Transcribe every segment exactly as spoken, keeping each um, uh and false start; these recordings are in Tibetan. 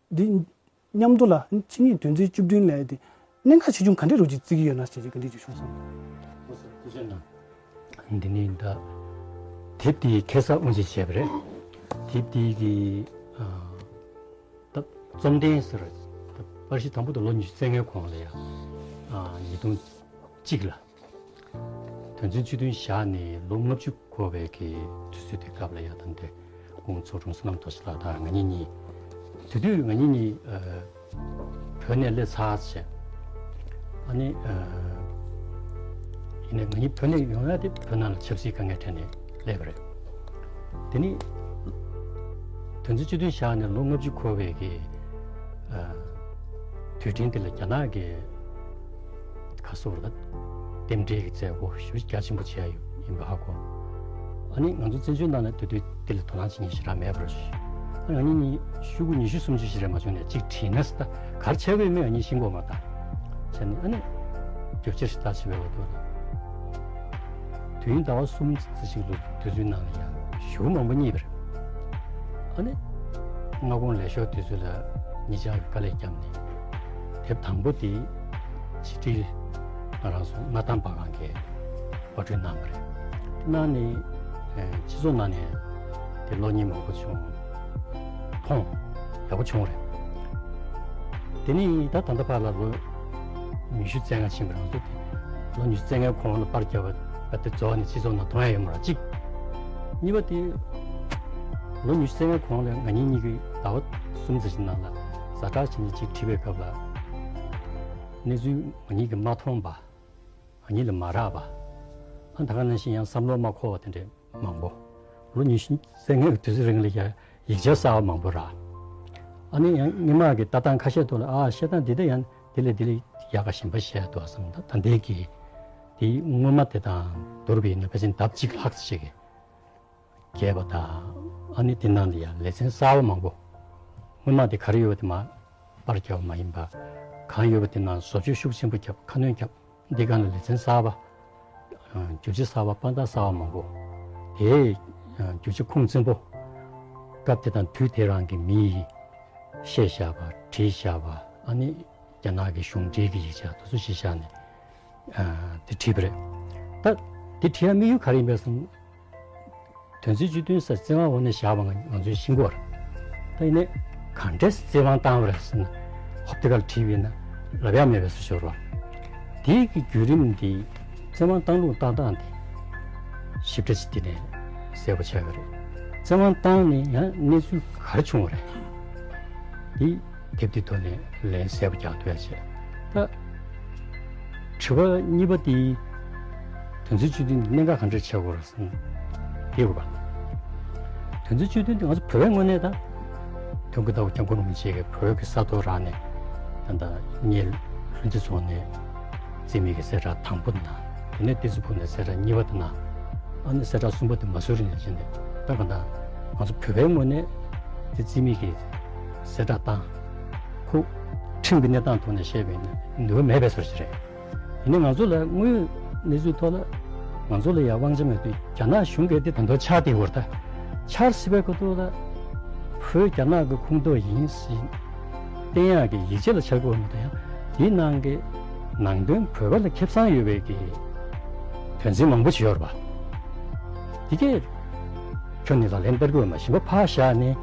འདི་མཉམ་དུ་ལ་ཆིངས་ཡིག་དོན་ཚན་བཅུ་བདུན་ལས་དེ་གནད་འགག་ཆེ་ཆུང་ག་འདྲ་རུ་ཅིག་བརྩི་གི་ཡོད་ན་ཟེར་གྱི་ག་འདྲ་ཅིག་བྱུང་སོང་། འདི་ནི་ད་དེབ་དེའི་ཁ་སང་དབུ་འབྱེད་བྱས་པ་རེད། དེབ་དེའི་གི་ཨ་ད་རྩོམ་ལྡན་ཟེར་བ་ད་པར་གཞི་དང་པོ་དེ་ལོ་ཉི་ཤུ་རྩ་ལྔའི་གོང་ལ་ཡ་ཨ་ཉིས་སྟོང་གཅིག་ལ། དོན་ཚན་བཅུ་བདུན་བཞག་ནས་ལོ་ལྔ་བཅུ་འཁོར་བའི་གི་དུས་ཚོད་དེ་སྐབས་ལ་ཡ་ད་འདི་སྐུ་ངོ་ཚོགས་དྲུང་བསོད་ནམས་རྡོ་རྗེ་ལགས་དང་ང་གཉིས་གཉིས། དེ་དུས་ང་གཉིས་གཉིས་ཨ་བོད་ནས་སླེབས་ཚར་བྱས། ཨ་ནི་ཨ་ཡིན་ནའི་ང་གཉིས་བོད་ནས་ཡོང་ཡ་དེ་བོད་ནང་ལ་ཆབ་སྲིད་དཀའ་ངལ་འཕྲད་ནས་སླེབས་པ་རེད། དེ་ནི་དོན་ཚན་བཅུ་བདུན་བཞག་ནས་ལོ་ལྔ་བཅུ་འཁོར་བའི་གི་ཨ་དུས་དྲན་དེ་ལ་རྒྱ་ནག་གི་ཁ་སོར་ལ་རྟེན་འབྲེལ་གྱི་མཛད་སྒོ་ཞེ་པོ་རྒྱ་ཆེན་པོ་བྱས་ཡོད་ཡིན་པ་ཧ་གོ། ཨ་ནི་ང་ཚོ་བཙན་བྱོལ་ནང་ལ་དེ་དུས་དེ་ལ་དོ་སྣང་བྱེད་མཁན་ཞེ་དྲག་མེད་པར། ཨ་ང་གཉིས་གཉིས་ཤོག་གུ་ཉི་ཤུ་སུམ་ཅུ་ཞིག་རེད་མ་བྱུང་ནས་གཅིག་བྲིས་ན་ཟེར་ད་ག་རེ་བྱ་དགོས་མིན་ང་གཉིས་ཤེས་གོ་མ་ད། བྱས་ནས་ཨ་ནི་རྒྱབ་ཕྱིར་ཞིག་ད་བྱེད་པའི་འོག་ཏུ་དུས་ཡུན་ཟླ་བ་གསུམ་ཙམ་ཞིག་ལོ་དུས་ཚོད་ནང་ལ་ཡང་ཞེ་པོ་མང་པོ་རྙེད་པ་རེད། ཨ་ནི། སྔ་དགོང་ལས་ཞོགས་དུས་ཚོད་ལ་གཉིས་ཆར་གྱི་དཀའ་ལས་བརྒྱབ་ནས། དེབ་དང་པོ་དེ་ཕྱི་དྲིལ་ང་རང་ཚོ་མངའ་ཐང་པར་ཁང་གིས་པར་སྐྲུན་གནང་བ་རེད། དེ་གནང་ནས་ཨེ་སྤྱི་ཚོགས་ནང་ནས་དེ་གློག་བརྙན་མང་པོ་བྱུང་། མཐོང་ཡག་པོ་བྱུང་རེད། དེ་ནས་ད་ད་ལྟ་བར་ལ་ལོ་ཉི་ཤུ་རྩ་ལྔ་ཕྱིན་པ་རང་ཚོ་དེ་ལོ་ཉི་ཤུ་རྩ་ལྔའི་གོང་ལ་པར་བརྒྱབ་པ་དེ་རྫོགས་ནས་སྤྱི་ཚོགས་ནང་མཐོང་ཡ་ཡོད་མ་རེད་གཅིག་གཉིས་པ་དེ། ལོ་ཉི་ཤུ་རྩ་ལྔའི་གོང་ལ་ང་གཉིས་གཉིས་ཀྱིས་ཟླ་བ་གསུམ་ཙམ་ཞིག་ནང་ལ་ཛ་དྲག་ཆེན་པོ་ཅིག་བྲིས་པའི་སྐབས་ལ། གནས་ཚུལ་ང་གཉིས་ཀྱིས་མ་མཐོང་བ། ང་གཉིས་ལ་མ་རག་པ། ཨ་ད་ག་ནང་བཞིན་ཡང་བསམ་བློ་མ་འཁོར་བ་དེ་འདྲས་མང་པོ། ལོ་ཉི་ཤུ་རྩ་ལྔའི་དུས་ཚོད་རིང་ལ་ཡ་ཡིག་ཆ་གསར་བ་མང་པོ་རག་ཨ་ནི་ཡང་སྔོན་མ་གི་ལྟ་སྟངས་ཁ་ཤས་ཐོག་ལ་ཨ་བཤད་སྟངས་འདི་ད་ཡང་དེ་ལས་དེ་ལས་ཡག་ག་གཞན་པ་བཤད་འདུག་བསམ། ད་ད་ལྟའི་གི་དེ་སྔོན་མ་དེ་དང་བསྡུར་བ་ཡིན་ན་ཕལ་ཆེར་ལྡབ་གཅིག་ལྷག་ཙམ་ཞིག་གི་རྒྱས་པ་དང་། ཨ་ནི་དེ་ནང་ལ་ཡང་ལེ་ཚན་གསར་བ་མང་པོ། སྔོན་མ་དེ་ག་རེ་ཡོད་པ་དེ་མར་པར་བརྒྱབ་པ་མ་ཡིན་པ། གང་ཡོད་པ་དེ་ནང་བཟོ་བཅོས་ཤུགས་ཆེན་པོ་བརྒྱབ། ཁ་སྣོན་བརྒྱབ། འདི་སྒང་ལ་ལེ་ཚན་གསར་བ། ཨ་རྒྱུ་ཆ་གསར་བ། དཔང་རྟགས་གསར་བ་མང་པོ། དེ་ཨ་རྒྱུ་ཆ་ཁུངས་བཙན་པོ། སྐབས་དེ་དང་དུས་དེ་རང་གི་མི་ཡིས་བཤད་བཞག་པ། བྲིས་བཞག་པ། ཨ་ནི་རྒྱ་ནག་གི་གཞུང་འབྲེལ་གྱི་ཡིག་ཆ་དེ་ཚོ་གཞི་བཞག་ནས་ཨ་དེ་བྲིས་པ་རེད། ད་དེ་བྲིས་ཡ་དམིགས་ཡུལ་ག་རེ་ཡིན་པས་སམ། དོན་ཚན་བཅུ་བདུན་ཟེར་བཙན་དབང་འོག་ནས་བཞག་པ་ང་ང་ཚོས་ཤེས་ཀྱི་ཡོད་རེད། ད་ཡིན་ནའི་གང་འདྲས་བཙན་དབང་བཏང་བ་རེད་ཟེར་ན་ཧོབ་ཏེ་ཁ་ལ་བྲིས་པ་ཡིན་ན་ལབ་ཡག་མེད་པའི་བཟོ་ཤོར་བ། དེའི་གི་བརྒྱུད་རིམ་འདི་བཙན་དབང་བཏང་ལུགས་བཏང་སྟངས་འདི་ཞིབ་ཕྲ་ཅིག་འདི་ནས་གསལ་པོ་ཆགས་ཀྱི་རེད། བཙན་དབང་བཏང་ནས་ཡང་གནས་ཚུལ་ག་རེ་བྱུང་བ་རེད། འདི་དེབ་འདི་ཐོག་ནས་ལན་གསལ་པོ་རྒྱག་ཐུབ་ཡ་བྱས། ད་དྲི་བ་གཉིས་པ་འདི་དོན་ཚན་བཅུ་བདུན་གནད་འགག་ག་འདྲ་ཆགས་ཀྱི་ཡོད་རེད། དེ་ཡོད་པ། དོན་ཚན་བཅུ་བདུན་དེ་ང་ཚོ་བོད་པའི་ངོས་ནས་ད། དོན་གྱི་ཟླ་བ་སྐྱབས་མགོན་རིན་པོ་ཆེ་གིས་བོད་ཀྱི་ས་ཐོག་རང་ནས་ད་ལྟ་སྙེ་ལྷུན་རྩེ་རྫོང་ནས་རྩིས་མེད་ཀྱི་གསལ་བསྒྲགས་དང་པོ་གནང་། དེ་ནས་ཏི་སི་ཕུག་ནས་གསལ་བསྒྲགས་གཉིས་པ་དེ་གནང་། ཨ་ནི་གསལ་བསྒྲགས་གསུམ་པ་དེ་མ་སུ་རི་ནས་བྱས་ནས་ད་ག་ད་ང་ཚོ་བོད་པའི་ངོས་ནས་དེ་རྩིས་མེད་ཀྱི་གསལ་བསྒྲགས་བཏང་། ཁོ་ཁྲིམས་ཀྱི་གནས་སྟངས་ཐོག་ནས་བཤད་པ་ཡིན་ན་ནུས་པ་མེད་པའི་བཟོ་ཞིག་རེད། ཡིན་ནའི་ང་ཚོ་ལ་དངོས་ཡོད་གནས་ཚུལ་ཐོག་ལ་ང་ཚོ་ལ་ཡང་དབང་ཆ་མེད་དུས་རྒྱ་ནག་གཞུང་གིས་དེ་ད་དུང་འཆར་བསྡད་ཡོད་རེད་ད། འཆར་སྲིད་པའི་ཁ་ཐུག་ལ་བོད་རྒྱ་ནག་གི་ཁོངས་གཏོགས་ཡིན་ཟེར་བསྟན་ཡག་གི་ཡིག་ཆ་ལ་འཆར་གྱི་ཡོད་མ་གཏོགས་ཡང་དེའི་ནང་གི་ནང་དོན་བོད་པ་ལ་ཁེ་བཟང་ཡོད་པའི་གི་དོན་ཚན་མང་པོ་ཞིག་ཡོད་རེད་པ། དེ་གས་ཁྱོན་ནས་ལག་ལེན་བསྟར་དགོས་མ་ཞིམ་པ་ཕར་བཞག་ནས་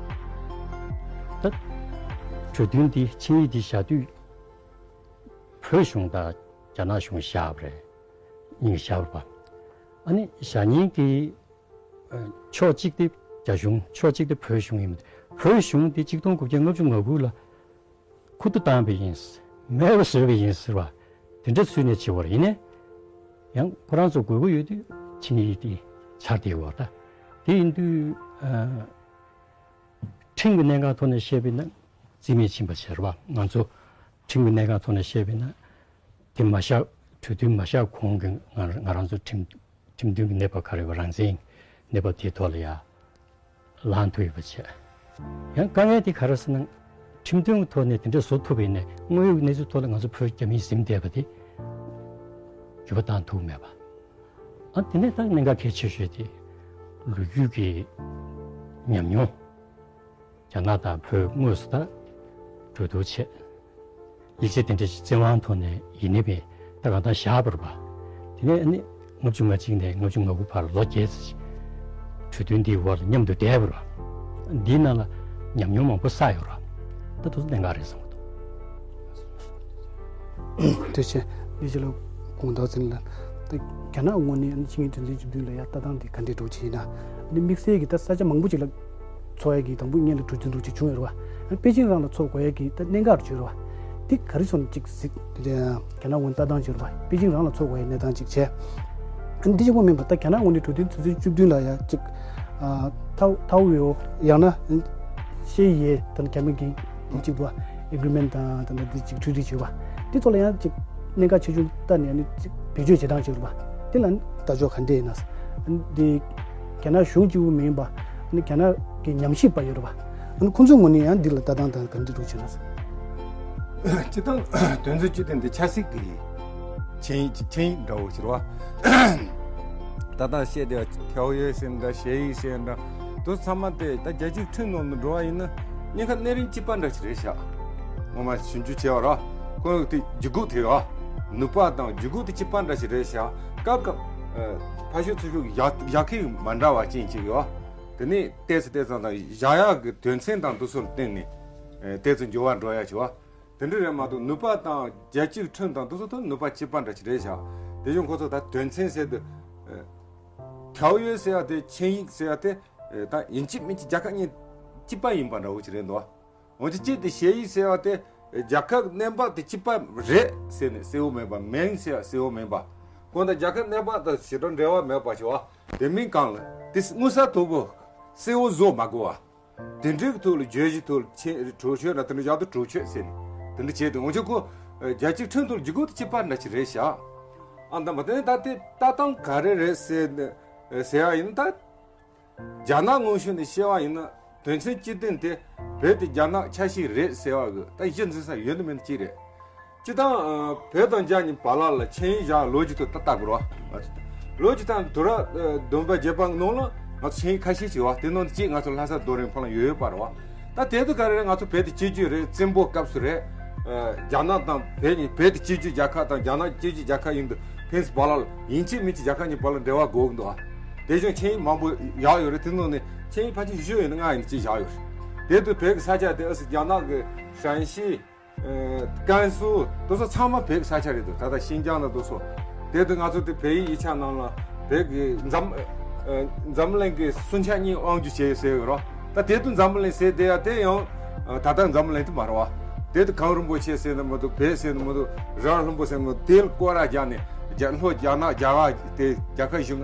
ད་གྲོས་མཐུན་འདི་ཆིངས་ཡིག་འདི་བཞག་དུས། བོད་གཞུང་དང་རྒྱ་ནག་གཞུང་བཞག་པ་རེད། གཉིས་བཞག་པ། ཨ་ནི་བཞག་མཁན་གྱི་ཨ་ཕྱོགས་གཅིག་དེ་རྒྱ་གཞུང་། ཕྱོགས་གཅིག་དེ་བོད་གཞུང་ཡིན། བོད་གཞུང་དེ་ཆིག་སྟོང་དགུ་བརྒྱ་ལྔ་བཅུ་ང་དགུ་ལ་ཁུ་བསྡུ་བཏང་བ་ཡིན། མེད་པ་བཟོས་པ་ཡིན་ཟེར་བ་དེ་འདྲ་ཚུལ་ནས་བྱེད་པ་རེད། ཡིན་ནའི་ཡང་ཁོ་རང་ཚོ་དགོས་མཁོ་ཡོད་དུས་ཆིངས་ཡིག་དེ་འཆར་བསྡད་ཡོད་རེད་ད། དེ་ཡིན་དུས་ཨ་ཁྲིམས་ཀྱི་གནད་འགག་ཐོག་ནས་བཤད་པ་ཡིན་ན་རྩིས་མེད་ཕྱིན་པ་བྱས་རེད་བ། ང་ཚོ་ཁྲིམས་ཀྱི་གནད་འགག་ཐོག་ནས་བཤད་པ་ཡིན་ན། དེ་མ་བཞག་གྲོས་མཐུན་མ་བཞག་གོང་གི་ང་ང་རང་ཚོ་ཁྲིམས་ཁྲིམས་མཐུན་གྱི་གནས་བབ་ག་རེ་ཡོད་པ། རང་བཙན་གནས་བབ་དེའི་ཐོག་ལ་ཡ་ལངས་ཐུབ་ཡོད་པ་བྱས། ཡང་དཀའ་ངལ་དེ་ག་རེ་ཟེར་ན། ཁྲིམས་མཐུན་གྱི་ཐོག་ནས་དེ་འདྲ་བཟོ་ཐུབ་པ་ཡིན་ནའི་དངོས་ཡོད་གནས་ཚུལ་ཐོག་ལ་ང་ཚོ་བོད་རྒྱ་མིས་ཟིན་བསྡད་པ་དེ་འགྱུར་བ་བཏང་ཐུབ་མེད་པ། ཨ་དེ་ནས་ད་གནད་འགག་གལ་ཆེ་ཤོས་དེ་ལོ་རྒྱུས་ཀྱི་ཉམས་མྱོང་། རྒྱ་ནག་དང་བོད་དངོས་སུ་ད་ གྲོས་བསྡུར་བྱས། ཡིག་ཆ་དེ་འདྲ་ཞིག་བཙན་དབང་ཐོག་ནས་ཡིན་ནའི་བས་ད་གང་ལྟར་བཞག་པ་རེད་པ། དེ་ནས་ཨ་ནི་ལྔ་བཅུ་ང་གཅིག་ནས་ལྔ་བཅུ་ང་དགུ་བར་ལོ་བརྒྱད་ཙམ་ཞིག་གྲོས་མཐུན་འདིའི་འོག་ལ་མཉམ་དུ་བསྡད་པ་རེད་པ། འདིའི་ནང་ལ་ཉམས་མྱོང་མང་པོ་བསགས་ཡོད་རེད་པ། ད་དེ་ཚོ་གནད་འགག་རེད་བསམ་གྱི་འདུག། ཐུགས་རྗེ་ཆེ། ལས་བྱེད་ལགས་དགོངས་དག་ཟིན་ལ། ད་རྒྱ་ནག་ངོས་ནས་ཨ་ནི་ཆིངས་ཡིག་དོན་ཚན་བཅུ་བདུན་ལ་ཡ་ལྟ་སྟངས་དེ་ག་འདྲས་འགྲོ་གི་ཡིན་ན། ཨ་ནི་དམིགས་བསལ་གྱི་ད་ས་ཆ་མང་པོ་ཅིག་ལ་ཚོགས་ཡ་གི་དང་པོ་སྔོན་ལ་གྲོས་མཐུན་འདྲ་ཅིག་བྱུང་ཡོད་རེད་པ། ཨ་ནི་པེ་ཅིང་རང་ལ་ཚོགས་དགོས་ཡ་གི་ད་གནད་འགག་ཅིག་ཡོད་རེད་པ། དེ་ག་རེ་སོང་ཅིག་གཟིགས། རྒྱ་ནག་ངོས་ནས་ལྟ་སྟངས་ཅིག་ཡོད་རེད་པ། པེ་ཅིང་རང་ལ་ཚོགས་དགོས་ཡ་གནས་སྟངས་ཅིག་བྱས། ཨ་ནི་འདི་གཅིག་པོ་མིན་པ་ད་རྒྱ་ནག་ངོས་ནས་གྲོས་མཐུན་དོན་ཚན་བཅུ་བདུན་ལ་ཡ་ཅིག་ཨ་ཐའོ་ཐའོ་ཡོ་ཡང་ན་ཤེ་ཡེ་དང་རྒྱ་མི་གི་གཅིག་པ་ཨེ་གྷི་རི་མེན་ཊི་དང་དང་འདི་གཅིག་ཊི་རི་ཊི་བྱས་པ། འདི་ཚོ་ལ་ཡང་གཅིག་གནད་འགག་ཆེ་ཆུང་ལྟ་ནས་ཨ་ནི་གཅིག་བེད་སྤྱོད་བྱེད་སྟངས་ཅིག་རེད་པ། དེ་ལ་ལྟ་ཕྱོགས་ག་འདྲ་ཡིན་ན། འདི་རྒྱ་ནག་གཞུང་གཅིག་པུ་མིན་པ་ཨ་ནི་རྒྱ་ནག་གི་ཉམས་ཞིབ་པ་ཡོད་རེད་པ། ཨ་ནི་ཁོང་ཚོའི་ངོས་ནས་ཡང་འདི་ལ་ལྟ་སྟངས་དང་ག་འདྲ་འདུག་བྱས་ན། སྤྱིར་བཏང་དོན་ཚན་བཅུ་བདུན་འདི་ཆབ་སྲིད་ཀྱི་ཆིངས་ཡིག་ཆིངས་ཡིག་འདྲ་བོ་ཞིག་རེད་པ། ད་ལྟ་བཤད་བསྡད་པ་ཐའོ་ཡོ་ཟེར་འདྲ་ཤེ་ཡེ་ཟེར་འདྲ་དེ་ཚང་མ་དེ་ད་རྒྱལ་སྤྱིའི་ཁྲིམས་ནང་དུ་འགྲོ་བ་ཡིན་ན་གཉིས་ཀ་གནས་རིམ་གཅིག་པ་འདྲ་ཞིག་རེད་ཤག། ངོ་མ་ཞིབ་འཇུག་བྱས་པ་རེད་པ། ཁོ་དེ་འཇུག་སྒོ་དེ་རེད་པ། ནུས་པ་དང་འཇུག་སྒོ་དེ་གཅིག་པ་འདྲ་ཞིག་རེད་ཤག། སྐབས་སྐབས་ཕ་ཤུལ་ཚུར་ཤུལ་བཞག་བཞག་མཁན་མ་འདྲ་བ་ཅན་ཅིག་ཡོད། དེ་ནས་ཏོག་ཙམ་ཏོག་ཙམ་དང་བཞག་ཡག་གི་དོན་ཚན་དང་དེ་ཚོ་ལ་བརྟེན་ནས་ཨེ་ཏོག་ཙམ་འགྱུར་བ་འགྲོ་ཡག་བྱུང་བ། དེ་འདྲ་རེད་མ་གཏོགས་ནུས་པ་དང་རྒྱལ་སྤྱིའི་ཁྲིམས་དང་དེ་ཚོ་དང་ནུས་པ་གཅིག་པ་འདྲ་ཞིག་རེད་ཤག། དེ་བཞིན་ཁོ་ཚོ་ད་དོན་ཚན་ཟེར་དུས་ཨེ་ཐའོ་ཡོ་ཟེར་ཡག་དེ་ཆིངས་ཡིག་ཟེར་ཡག་དེ་ཨེ་ད་ཡིན་གཅིག་མིན་གཅིག་རྒྱལ་ཁབ་གཉིས་གཅིག་པ་ཡིན་པ་འདྲ་བོ་ཞིག་རེད་འདུག། འོན་ཀྱང་གཅིག་དེ་ཤེ་ཡེ་ཟེར་བ་དེ་རྒྱལ་ཁབ་གནས་བབ་དེ་གཅིག་པ་རེད་ཟེར་ནས་གསལ་བོ་མེད་པ། མིན་ཟེར་བ་གསལ་བོ་མེད་པ། གང་ལྟར་རྒྱལ་ཁབ་གནས་བབ་དང་ཞེ་དྲག་འབྲེལ་བ་མེད་པ་ཞིག་བ། དེ་མིན་གང་ལ་དེ་མངོན་གསལ་དོད་པོ་གསལ་བོ་བཟོ་མ་དགོས་པ། དེ་འདྲའི་ཐོག་ལ་བརྗོད་གཞི་ཐོག་ལ་ཆེ་གྲོས་ཆོད་ལ་དེ་འདྲ་བཞག་དུས་གྲོས་ཆོད་ཟེར་ནས་དེ་འདྲ་བྱས་ཏེ། འོན་ཀྱང་ཁོ་རྒྱལ་སྤྱིའི་ཁྲིམས་ཐོག་ལ་འཇུག་སྒོ་དེ་གཅིག་པ་འདྲ་ཞིག་རེད་ཤག། ཨ་ད་མ་དེ་ནས་ད་དེ་ལྟ་སྟངས་ག་རེ་རེད་ཟེར་ནས་ཟེར་བ་ཡིན་ན། ད་རྒྱ་ནག་ངོས་ཕྱོགས་ནས་བཤད་པ་ཡིན་ན་དོན་ཚན་བཅུ་བདུན་དེ་བོད་དེ་རྒྱ་ནག་ཆ་ཤས་རེད་ཟེར་བ་གི་ད་གཞི་འཛིན་ས་ཡོད་ནི་མིན་གཅིག་རེད། སྤྱིར་བཏང་ཨ་བོད་དང་རྒྱ་གཉིས་བར་ལ་ལ་ཆིངས་ཡིག་བཞག་ལོ་རྒྱུས་ཐོག་ད་ལྟ་དགོས་རེད་བ། ལོ་རྒྱུས་དང་དུས་རབས་ཨ་བདུན་པ་བརྒྱད་པ་ནང་ལ་ང་ཚོ་ཆིངས་ཡིག་ཁ་ཤས་ཤིག་ཡོད་བ། དེ་ནང་གཅིག་ང་ཚོ་ལྷ་ས་རྡོ་རིང་ཕུ་ལ་ཡོད་ཡོད་པ་རེད་བ། ད་དེ་དུས་ག་རེ་རེད། ང་ཚོ་བོད་དེ་གཅིག་གྱུར་རེད། བཙན་པོའི་སྐབས་སུ་རེད། ཨ་རྒྱ་ནག་དང་བོད་གཉིས། བོད་དེ་གཅིག་གྱུར་རྒྱལ་ཁབ་དང་རྒྱ་ནག་གཅིག་གྱུར་རྒྱལ་ཁབ་ཡིན་དུས་ཕན་ཚུན་བར་ལ་ཡིན་གཅིག་མིན་གཅིག་རྒྱལ་ཁབ་གཉིས་བར་ལ་འབྲེལ་བ་དགོས་ཀྱི་འདུག་བ། དེ་བཞིན་ཆིངས་ཡིག་མང་པོ་བཞག་ཡོད་རེད། དེ་ནང་ནས་ཆིངས་ཡིག་ཕལ་ཆེར་བཞི་ཡོད་ན་ལྔ་ཡིན་གཅིག་བཞག་ཡོད་རེད། དེ་དུས་བོད་ཀྱི་ས་ཆ་དེ་ཨ་སི་རྒྱ་ནག་གི་ཧྲན་ཤི། ཨ་ཀན་སུའུ་དེ་ཚོ་ཚང་མ་བོད་ཀྱི་ས་ཆ་རེད་འདུག། ད་ལྟ་ཤིན་ཅང་དང་དེ་ཚོ། དེ་དུས་ང་ཚོ་དེ་བོད་ཡིག་ཡིག་ཆ་ནང་ལ་བོད་ཀྱི་འཛམ་ཨ་འཛམ་གླིང་གི་སུན་ཆ་གཉིས་དབང་སྒྱུར་བྱས་ཡོད་ཟེར་ཡོད་རོ། ད་དེ་དུས་འཛམ་གླིང་ཟེར་བསྡད་ཡ་དེ་ཡང་ཨ་ད་ལྟ་འཛམ་གླིང་དེ་མ་རེད་བ། དེ་དུས་གངས་རིན་པོ་ཆེ་ཟེར་ནི་མི་འདུག། བོད་ཟེར་ནི་མི་འདུག། ར་ལྷུན་པོ་ཟེར་ནི་མི་འདུག། དེ་ལ་སྐོར་ར་རྒྱག་ནས་རྒྱ་ལྷོ་རྒྱ་ནག་རྒྱ་གར་དེ་རྒྱལ་ཁབ་གཞུང་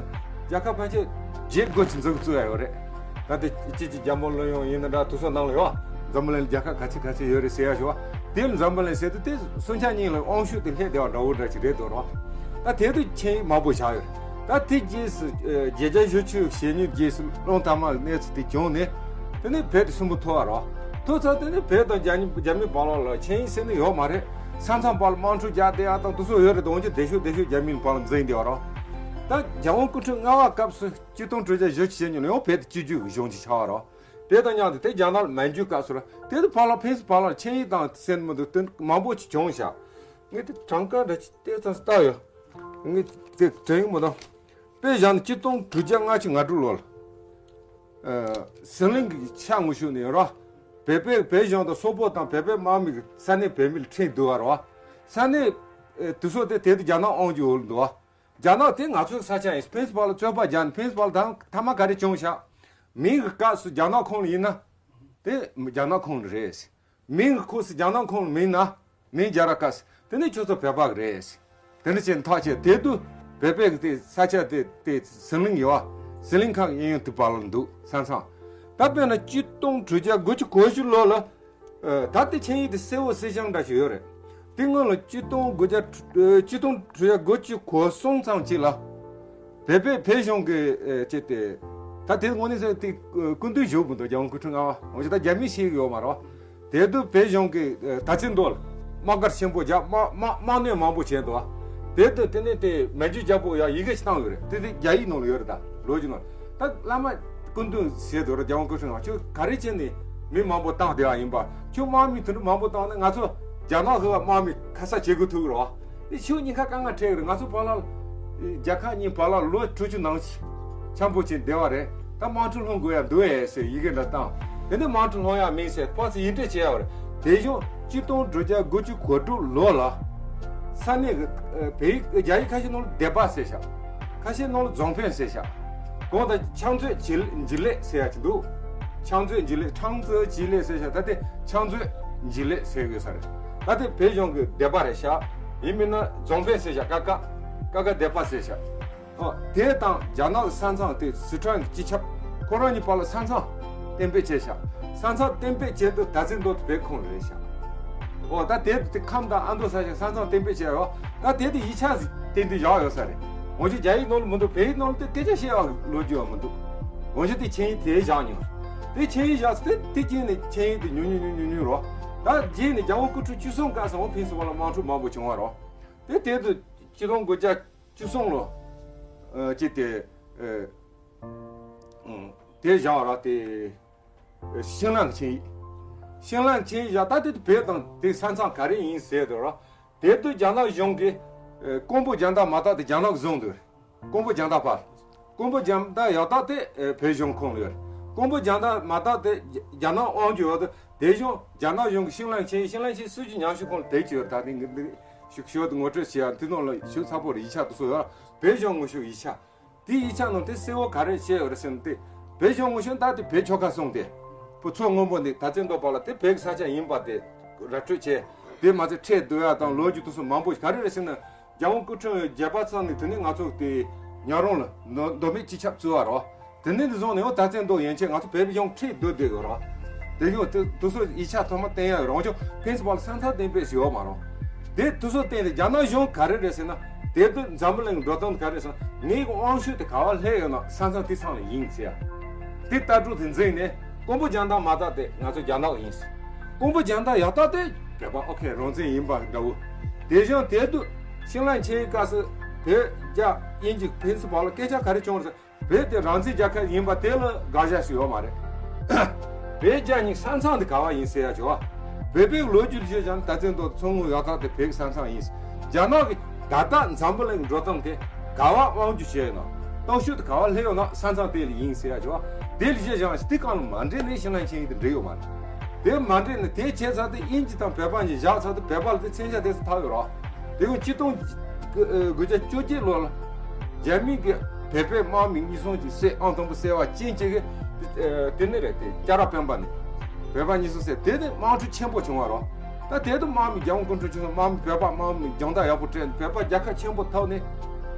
རྒྱལ་ཁབ་ཕལ་ཆེར་བརྒྱད་དགུ་ཅིག་འཛུགས་བཙུགས་ཡ་ཡོད་རེད། ད་ལྟ་སྤྱི་སྤྱི་རྒྱལ་མོ་བློན་ཡང་ཡིན་ན་འདྲ། དེ་ཚོ་ནང་ལ་ཡོད། འཛམ་བུ་གླིང་རྒྱལ་ཁབ་ག་ཚོད་ག་ཚོད་ཡོད་རེད་ཟེར་ཡ་ཞུ་བ། དེ་ལ་འཛམ་བུ་གླིང་ཟེར་དུས་དེ་སུན་ཆ་གཉིས་ལ་དབང་ཤུགས་དེ་སླེབས་བསྡད་པ་འདྲ་བོ་འདྲ་ཅིག་རེད་འདུག་རོ། ད་དེ་དུས་ཆིངས་ཡིག་མང་པོ་བཞག་ཡོད་རེད། ད་དེ་རྗེས་སུ་ཨ་བརྗོད་བྱ་བཞི་ཆུ་ཞེ་གཉིས་རྗེས་སུ་གླང་དར་མ་གནས་ཚུལ་དེ་བྱུང་ནས། དེ་ནས་བོད་དེ་སུན་པོ་ཐོར་བ་རོ། ཐོར་ཚར་དེ་ནས་བོད་དང་རྒྱ་ནི་རྒྱ་མི་བར་ལ་ལ་ཆིངས་ཡིག་ཟེར་ནི་ཡོད་མ་རེད། ས་མཚམས་བར་ལ་དམག་འཁྲུག་རྒྱག་བསྡད་ཡ་དང་དེ་ཚོ་ཡོད་རེད། འོན་ཀྱང་བདེ་ཤོག་བདེ་ཤོག་རྒྱ་མིའི་བར་ལ་འཛིང་བསྡད་པ་རོ། ད་རྒྱལ་དབང་སྐུ་ཕྲེང་ལྔ་པ་སྐབས་སུ་གཅིག་སྟོང་དྲུག་བརྒྱ་བཞི་བཅུ་ཞེ་གཉིས་ལ་ཡང་བོད་དེ་སྤྱི་བསྒྱུར་གྱི་གཞུང་ཅིག་ཆགས་པ་རོ། དེ་དང་མཉམ་དུ་དེ་རྒྱ་ནག་ལ་མན་ཇུའི་སྐབས་སུ་ར་དེ་དུས་བར་ལ་ཕན་ཚུན་བར་ལ་ཆིངས་ཡིག་དང་ཟེར་མི་འདུག། དེ་མང་པོ་ཅིག་བྱུང་ཤག། ངས་དེ་གྲངས་ཀ་འདྲ་ཅིག་ཏོག་ཙམ་བལྟས་ཡོད། ངས་དེ་དྲན་གྱི་མི་འདུག། དཔེ་བཞག་ན་གཅིག་སྟོང་དྲུག་བརྒྱ་ལྔ་བཅུ་ང་དྲུག་ལོ་ལ། ཨ་ཟི་ལིང་གི་ཤར་ངོས་ཕྱོགས་ནས་ར། བོད་པའི་བོད་གཞུང་དང་སོག་པོ་དང་བོད་པའི་དམག་མི་གི་ས་གནས་བོད་མི་ལ་ཁྲིད་འདུག་བ་ར། ས་གནས་ཨ་དེ་ཚོ་དེ་དེ་དུས་རྒྱ་ནག་དབང་སྒྱུར་འོག་ལ་འདུག་བ། རྒྱ་ནག་དེ་ང་ཚོའི་ས་ཆ་ཡིན། ཕན་ཚུན་བར་ལ་རྩོད་པ་རྒྱག་ནས་ཕན་ཚུན་བར་ལ་ད་མཐའ་མ་ག་རེ་བྱུང་ཤག། མིང་གི་སྐབས་སུ་རྒྱ་ནག་ཁོངས་ལ་ཡིན་ན། དེ་རྒྱ་ནག་ཁོངས་ལ་རེད། མིང་གི་ཁོངས་སུ་རྒྱ་ནག་ཁོངས་ལ་མིན་ན། མིང་རྒྱ་ར་སྐབས་སུ་དེ་ནི་ཁྱོད་ཚོ་བོད་པ་གི་རེད། དེ་ནི་ཅི་ཐག་ཆོད། དེ་དུས་བོད་པའི་གི་དེ་ས་ཆ་དེ་དེ་ཟི་ལིང་ཡོད་བ། ཟི་ལིང་ཁག་གཡས་གཡོན་དེ་བར་ལ་འདུག་ས་མཚམས། ད་དཔེར་ན་གཅིག་སྟོང་དྲུག་བརྒྱ་དགུ་བཅུ་གོ་བཞི་ལོ་ལ། ཨ་ད་ལྟའི་ཆིངས་ཡིག་དེ་གསལ་བོ་གསལ་རྐྱང་འདྲ་ཞིག་ཡོད་རེད། དེ་སྔོན་ལ་གཅིག་སྟོང་དགུ་བརྒྱ་ཨ་གཅིག་སྟོང་དྲུག་བརྒྱ་དགུ་བཅུ་གོ་གསུམ་ཙམ་ཅིག་ལ། བོད་པའི་བོད་གཞུང་གི་ཨ་ཅེ་དེ། ད་དེ་དངོས་གནས་ཟེར་དེ་སྐུ་མདུན་བཞུགས་མི་འདུག། རྒྱལ་དབང་སྐུ་ཕྲེང་ལྔ་པ། འོན་ཀྱང་ད་རྒྱ་མི་ཤེས་ཀྱི་ཡོད་མ་རེད་བ། དེ་དུས་བོད་གཞུང་གི་ཨ་དར་ཚིགས་མདོ་ལ་དམག་སྒར་ཆེན་པོ་རྒྱག། དམག་དམག་དམག་གནོད་མང་པོ་བྱས་འདུག་བ། དེ་དུས་དེ་ནས་དེ་མན་ཇུ་རྒྱལ་པོ་ཡང་ཡི་གེ་ཞིག་བཏང་ཡོད་རེད། དེ་དེ་རྒྱ་ཡིག་ནང་ལ་ཡོད་རེད། ད་ལོ་རྒྱུས་ནང་ལ། ད་བླ་མ་སྐུ་མདུན་ཟེར་འདུག་ར། རྒྱལ་དབང་སྐུ་ཕྲེང་ལྔ་པ་ཁྱོད་ག་རེ་བྱས་ནས་ མི་མང་པོ་བཏང་བསྡད་པ་ཡིན་པ། ཁྱོད་དམག་མི་དེ་འདྲ་མང་པོ་བཏང་ན་ང་ཚོ་རྒྱ་ནག་གི་དམག་མི་ཁ་གསབ་བྱེད་དགོས་ཐུག་གི་རེད་བ། དེ་ཕྱོགས་གཉིས་ཀ་དཀའ་ངལ་འཕྲད་ཀྱི་རེད། ང་ཚོ་བར་ལ་རྒྱལ་ཁབ་གཉིས་བར་ལ་ལོ་དྲུག་ཅུ་ནང་འཆམ་པོ་བྱས་བསྡད་པ་རེད། ད་དམག་འཁྲུག་སློང་དགོས་ཡ་འདུག་ཨེ་ཟེར་ཡི་གེ་འདྲ་བཏང་། དེ་ནས་དམག་འཁྲུག་སློང་ཡ་མིན་ཟེར་ཕར་ཚུར་ཡིག་འབྲེལ་བྱས་ཡོད་རེད། དེ་བཞིན་གཅིག་སྟོང་དྲུག་བརྒྱ་དགུ་བཅུ་གོ་དྲུག་ལོ་ལ་ས་གནས་ཀྱི་ཨ་བལ་ཡུལ་རྒྱ་ཡིག་ཁ་ཤས་ནང་ལ་སྡེ་པ་ཟེར་ཤག་ཁ་ཤས་ནང་ལ་རྫོང་དཔོན་ཟེར་ཤག་གང་ལྟར་ཕྱག་མཛོད་ཇི་ཇི་ལེགས་ཟེར་ཡ་ཅིག་འདུག་ཕྱག་མཛོད་ཇི་ལེགས། ཁྲང་ཙེ་ཇི་ལེགས་ཟེར་ཤག་ད་དེ་ཕྱག་མཛོད་ཇི་ལེགས་ཟེར་དགོས་ས་རེད། ད་དེ་བོད་གཞུང་གི་སྡེ་པ་རེད་ཤག་ཡིན་མིན་ན་རྫོང་དཔོན་ཟེར་ཤག་ཀ་ཀ་ཀ་ཀ་སྡེ་པ་ཟེར་ཤག་ཨོ། དེ་དང་རྒྱ་ནག་གི་ས་མཚམས་དེ་སི་ཁྲོན་གྱི་སྤྱི་ཁྱབ་ཁོ་རང་གཉིས་བར་ལ་ས་མཚམས་གཏན་འབེབས་བྱས་ཤག་ས་མཚམས་གཏན་འབེབས་བྱས་དུས་ད་ཚེ་མདོ་དེ་བོད་ཁོངས་རེད་ཤག་ཨོ། ད་དེ་དེ་ཁམས་དང་ཨ་མདོ་ས་ཆ་ས་མཚམས་གཏན་འབེབས་བྱས་ཡོད། ད་དེ་དེ་ཡིག་ཆ་ཏན་ཏན་བཞག་ཡོད་ས་རེད། འོན་ཀྱང་རྒྱ་ཡིག་ནང་ལ་མི་འདུག་བོད་ཡིག་ནང་ལ་དེ་སྐད་ཆ་བཤད་ཡག་ལོ་རྒྱུས་ཡང་མི་འདུག་འོན་ཀྱང་དེ་ཆིངས་ཡིག་དེ་བཞག་མྱོང་། དེ་ཆིངས་ཡིག་བཞག་ཚེ་དེ་རྗེས་ནས་ཆིངས་ཡིག་དེ་ཉུང་ཉུང་ཉུང་ཉུང་ཉུང་རོ། ད་རྗེས་ནས་རྒྱལ་དབང་སྐུ་ཕྲེང་བཅུ་གསུམ་སྐབས་སུ་འོང་ཕིན་སི་བ་ལ་དམག་འཁྲུག་མང་པོ་བྱུང་བ་རོ། དེ་དེ་དུས་ཆིག་སྟོང་དགུ་བརྒྱ་བཅུ་གསུམ་ལོ། ཨ་ཅི་དེ། ཨ་ཨང་། དེ་བཞག་ར་དེ། ཨ་ཤིང་ལན་ཆིངས་ཡིག་ཤིང་ལན་ཆིངས་ཡིག་བཞག་ད་དེ་དུས་བོད་དང་དེ་ས་མཚམས་ག་རེ་ཡིན་ཟེར་དུས་ར། དེ་དུས་རྒྱ་ནག་གཞུང་གིས་ཨ་ཀོང་པོ་རྒྱང་མཐའ་མ་དག་དེ་རྒྱ་ནག་གིས་བཟུང་འདུག་ཀོང་པོ་རྒྱང་མཐའ་བར། ཀོང་པོ་རྒྱང་མཐའ་ཡག་ཐག་དེ་ཨ་བོད་གཞུང་ཁོངས་ལ་ཡོད་རེད། ཀོང་པོ་རྒྱང་མཐའ་མ་དག་དེ་རྒྱ་རྒྱ་ནག་དབང་སྒྱུར་འོག་ཏུ། དེ་བཞིན་རྒྱ་ནག་གཞུང་གི་ཤིང་ལན་ཆིངས་ཡིག་ཤིང་ལན་ཆིངས་ཡིག་སྲིད་ཇུས་ཉམས་ཞིབ་ཁང་ལ་དེབ་ཅིག་ཡོད་རེད། ད་ནི་ངས་འདི་ཞིག་ཞོར་དུ་ངོ་སྤྲོད་བྱེད་ཡ་འདི་ནང་ལ་ཞིབ་ཚགས་པོ་རེད། ཡིག་ཆ་དེ་ཚོ་ཡོད་ར། བོད་གཞུང་ངོ་ཤོག་ཡིག་ཆ། དེ་ཡིག་ཆ་ནང་དེ་གསལ་བོ་ག་རེ་བཤད་ཡོད་རེད་ཟེར་ན། དེ་བོད་གཞུང་ངོ་ཤོག་ད་དེ་བོད་ཆོལ་ཁ་གསུམ་དེ་བུ་མཚོ་སྔོན་པོ་འདི་ད་ཚེ་མདོ་བར་ལ་དེ་བོད་ཀྱི་ས་ཆ་ཡིན་པ་དེ་ར་སྤྲོད་བྱས། དེ་མ་ཚད་ཁྲལ་བསྡུ་ཡ་དང་ལོ་རྒྱུས་དེ་ཚོ་མང་པོ་ག་རེ་རེད་ཟེར་ན། རྒྱལ་དབང་སྐུ་ཕྲེང་བརྒྱད་པ་ཚང་ནས་དེ་ནས་ང་ཚོ་དེ་ཉག་རོང་ལ་མདོ་མདོ་སྨད་སྤྱི་ཁྱབ་བཙུགས་པ་རོ། དེ་ནས་འདི་བཟུང་ནས་འོ་ད་ཚེ་མདོ་ཡན་ཆད་ང་ཚོ་བོད་གཞུང་ཁྲལ་བསྡུ་བསྡད་ཡོད་རོ། དེ་གཞུང་དེ་དེ་ཚོ་ཡིག་ཆ་ཐོག་མ་བསྟན་ཡ་ཡོད་རོ། ཅོ་ཕིན་སི་བལ་ས་མཚམས་གཏན་འབེབས་ཞུ་བ་མ་རོ། དེ་དེ་ཚོ་བསྟན་ཏེ་རྒྱ་ནག་གཞུང་ག་རེ་རེད་ཟེར་ན། དེ་དུས་འཛམ་བུ་གླིང་འགྲོ་སྟངས་ག་རེ་ཟེར་ན། ངའི་དབང་ཤུགས་དེ་ག་བ་སླེབས་ཡོད་ན་ས་མཚམས་དེ་ཚང་ལ་ཡིན་ཟེར་ཡ། དེ་ལྟ་གྲུབ་དེ་འཛིན་ནས་ཀོང་པོ་རྒྱང་མཐའ་མ་དག་དེ་ང་ཚོ་རྒྱ་ནག་ཡིན་ཟེར། ཀོང་པོ་རྒྱང་མཐའ་ཡག་ཐག་དེ་བོད་པ་ཨོ་ཁེ་རང་བཙན་ཡིན་པ་འདྲ་བོ། དེ་བཞིན་དེ་དུས་ཤིང་ལན་ཆིངས་ཡིག་སྐབས་སུ་བོད་རྒྱ་དབྱིན་ཇི་ཕིན་སི་བལ་ལ་སྐད་ཆ་ག་རེ་བྱུང་རེད་ཟེར། བོད་དེ་རང་བཙན་རྒྱལ་ཁབ་ཡིན་པ་དེ་ལ་དགག་བྱ་ཞིག་ཡོད་མ་རེད། བོད་རྒྱ་གཉིས་ས་མཚམས་དེ་ག་བ་ཡིན་ཟེར་ཡ་ཅོ། བོད་པའི་ལོ་རྒྱུས་ལ་བཤད་ཀྱང་ད་ཚེ་མདོ་ཚོང་ངུ་ཡག་ཐག་དེ་བོད་ཀྱི་ས་མཚམས་ཡིན། རྒྱ་ནག་གི་ད་ལྟ་འཛམ་བུ་གླིང་འགྲོ་སྟངས་དེ་ག་བ་དབང་སྒྱུར་བྱས་ཡོད་ན། སྟོབས་ཤུགས་དེ་ག་བ་སླེབས་ཡོད་ན་ས་མཚམས་དེ་ལ་ཡིན་ཟེར་ཡ་ཅོ། དེ་ལ་བཤད་ཀྱང་དེ་གང་ལ་མ་འདྲེས་ནས་ཤིང་ལན་ཆིངས་ཡིག་དེ་འགྲིག་ཡོད་མ་རེད། དེ་མ་འདྲེས་ནས་དེ་བྱས་ཚར་དུས་དབྱིན་ཇི་དང་བོད་པ་གཉིས་བཞག་ཚར་དུས་བོད་པ་ལ་དེ་མཚོན་ཆ་དེ་ཚོ་ཐག་ཡོད་རོ། དེ་ཡང་གཅིག་སྟོང་དགུ་བརྒྱ་བཅོ་བརྒྱད་ལོ་ལ་རྒྱ་མི་གིས་བོད་པའི་དམག་མི་གཉིས་གསུམ་ཅིག་བསད། ཨང་དང་པོ་བསད་པ་ཅན་གཅིག་གིས་དེ་ནི་རེད། དེ་ལྕགས་ར་སྤེན་པ་ནས་བོད་པ་གཉིས་གསུམ་བསད། དེ་ནི་དམག་འཁྲུག་ཆེན་པོ་བྱུང་བ་རོ། ད་དེ་དུས་དམག་མི་རྒྱལ་དབང་སྐུ་ཕྲེང་བཅུ་གསུམ་དམག་མི་བོད་པ་དམག་མི་རྒྱང་མཐའ་ཡག་པོ་སྤྲད། བོད་པ་རྒྱལ་ཁ་ཆེན་པོ་ཐོབ་ནས་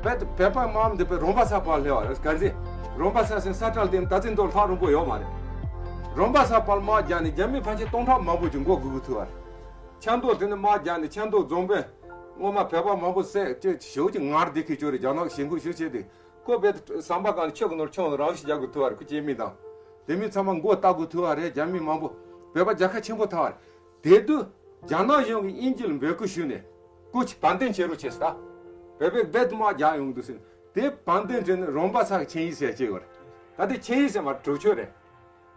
བོད་བོད་པ་དམག་མི་འདི་བོད་རོང་པ་ས་བར་སླེབས་པ་རེད། ག་ཚོད་རོང་པ་ས་ཟེར་ས་ཁྲ་དེ་ད་ཚེ་མདོ་ལྷག་རིང་པོ་ཡོད་མ་རེད། རོང་པ་ས་བར་དམག་རྒྱག་ནས་རྒྱ་མི་ཕལ་ཆེར་སྟོང་ཕྲག་མང་པོ་ཅིག་མགོ་སྒུར་དགོས་ཐུག་པ་རེད། ཆབ་མདོ་དེ་ནས་དམག་རྒྱག་ནས་ཆབ་མདོ་རྫོང་དཔོན་སྔོན་མ་བོད་པ་མང་པོ་བསད་ཅེས་ཞོག་ཅིག་ངར་བསྡད་ཁུལ་ཅོ་རེད། རྒྱ་ནག་གི་ཞེན་ཁོག་ཞུ་བྱས་ཏེ་ཁོ་བོད་ཟམ་པ་སྒང་ལ་ཆུ་གི་ནོར་ཆུང་རང་ཞིག་རྒྱག་དགོས་ཐུག་པ་རེད། ཁོ་སྐྱེས་དམན་དང་དེ་མིན་ཚང་མ་མགོ་བཏགས་དགོས་ཐུག་པ་རེད། རྒྱ་མི་མང་པོ་བོད་པ་རྒྱལ་ཁ་ཆེན་པོ་ཐོབ་པ་རེད། དེ་དུས་རྒྱ་ནག་གཞུང་གིས་དབྱིན་ཇི་ལ་འབོད་སྐུལ་ཞུས་ནས་ཁོ་ཆ་བར་འདུམ་བྱེད་རོགས་བྱས་ཟེར། བོད་པས་རྦད་དེ་དམག་རྒྱག་ཡོང་འདུག་ཟེར། དེ་བར་འདུམ་བྱས་ནས་རོང་པ་ས་གི་ཆིངས་ཡིག་ཟེར་བྱས་ཡོད་རེད། ད་དེ་ཆིངས་ཡིག་ཟེར་མ་གྲོས་ཆོད་རེད།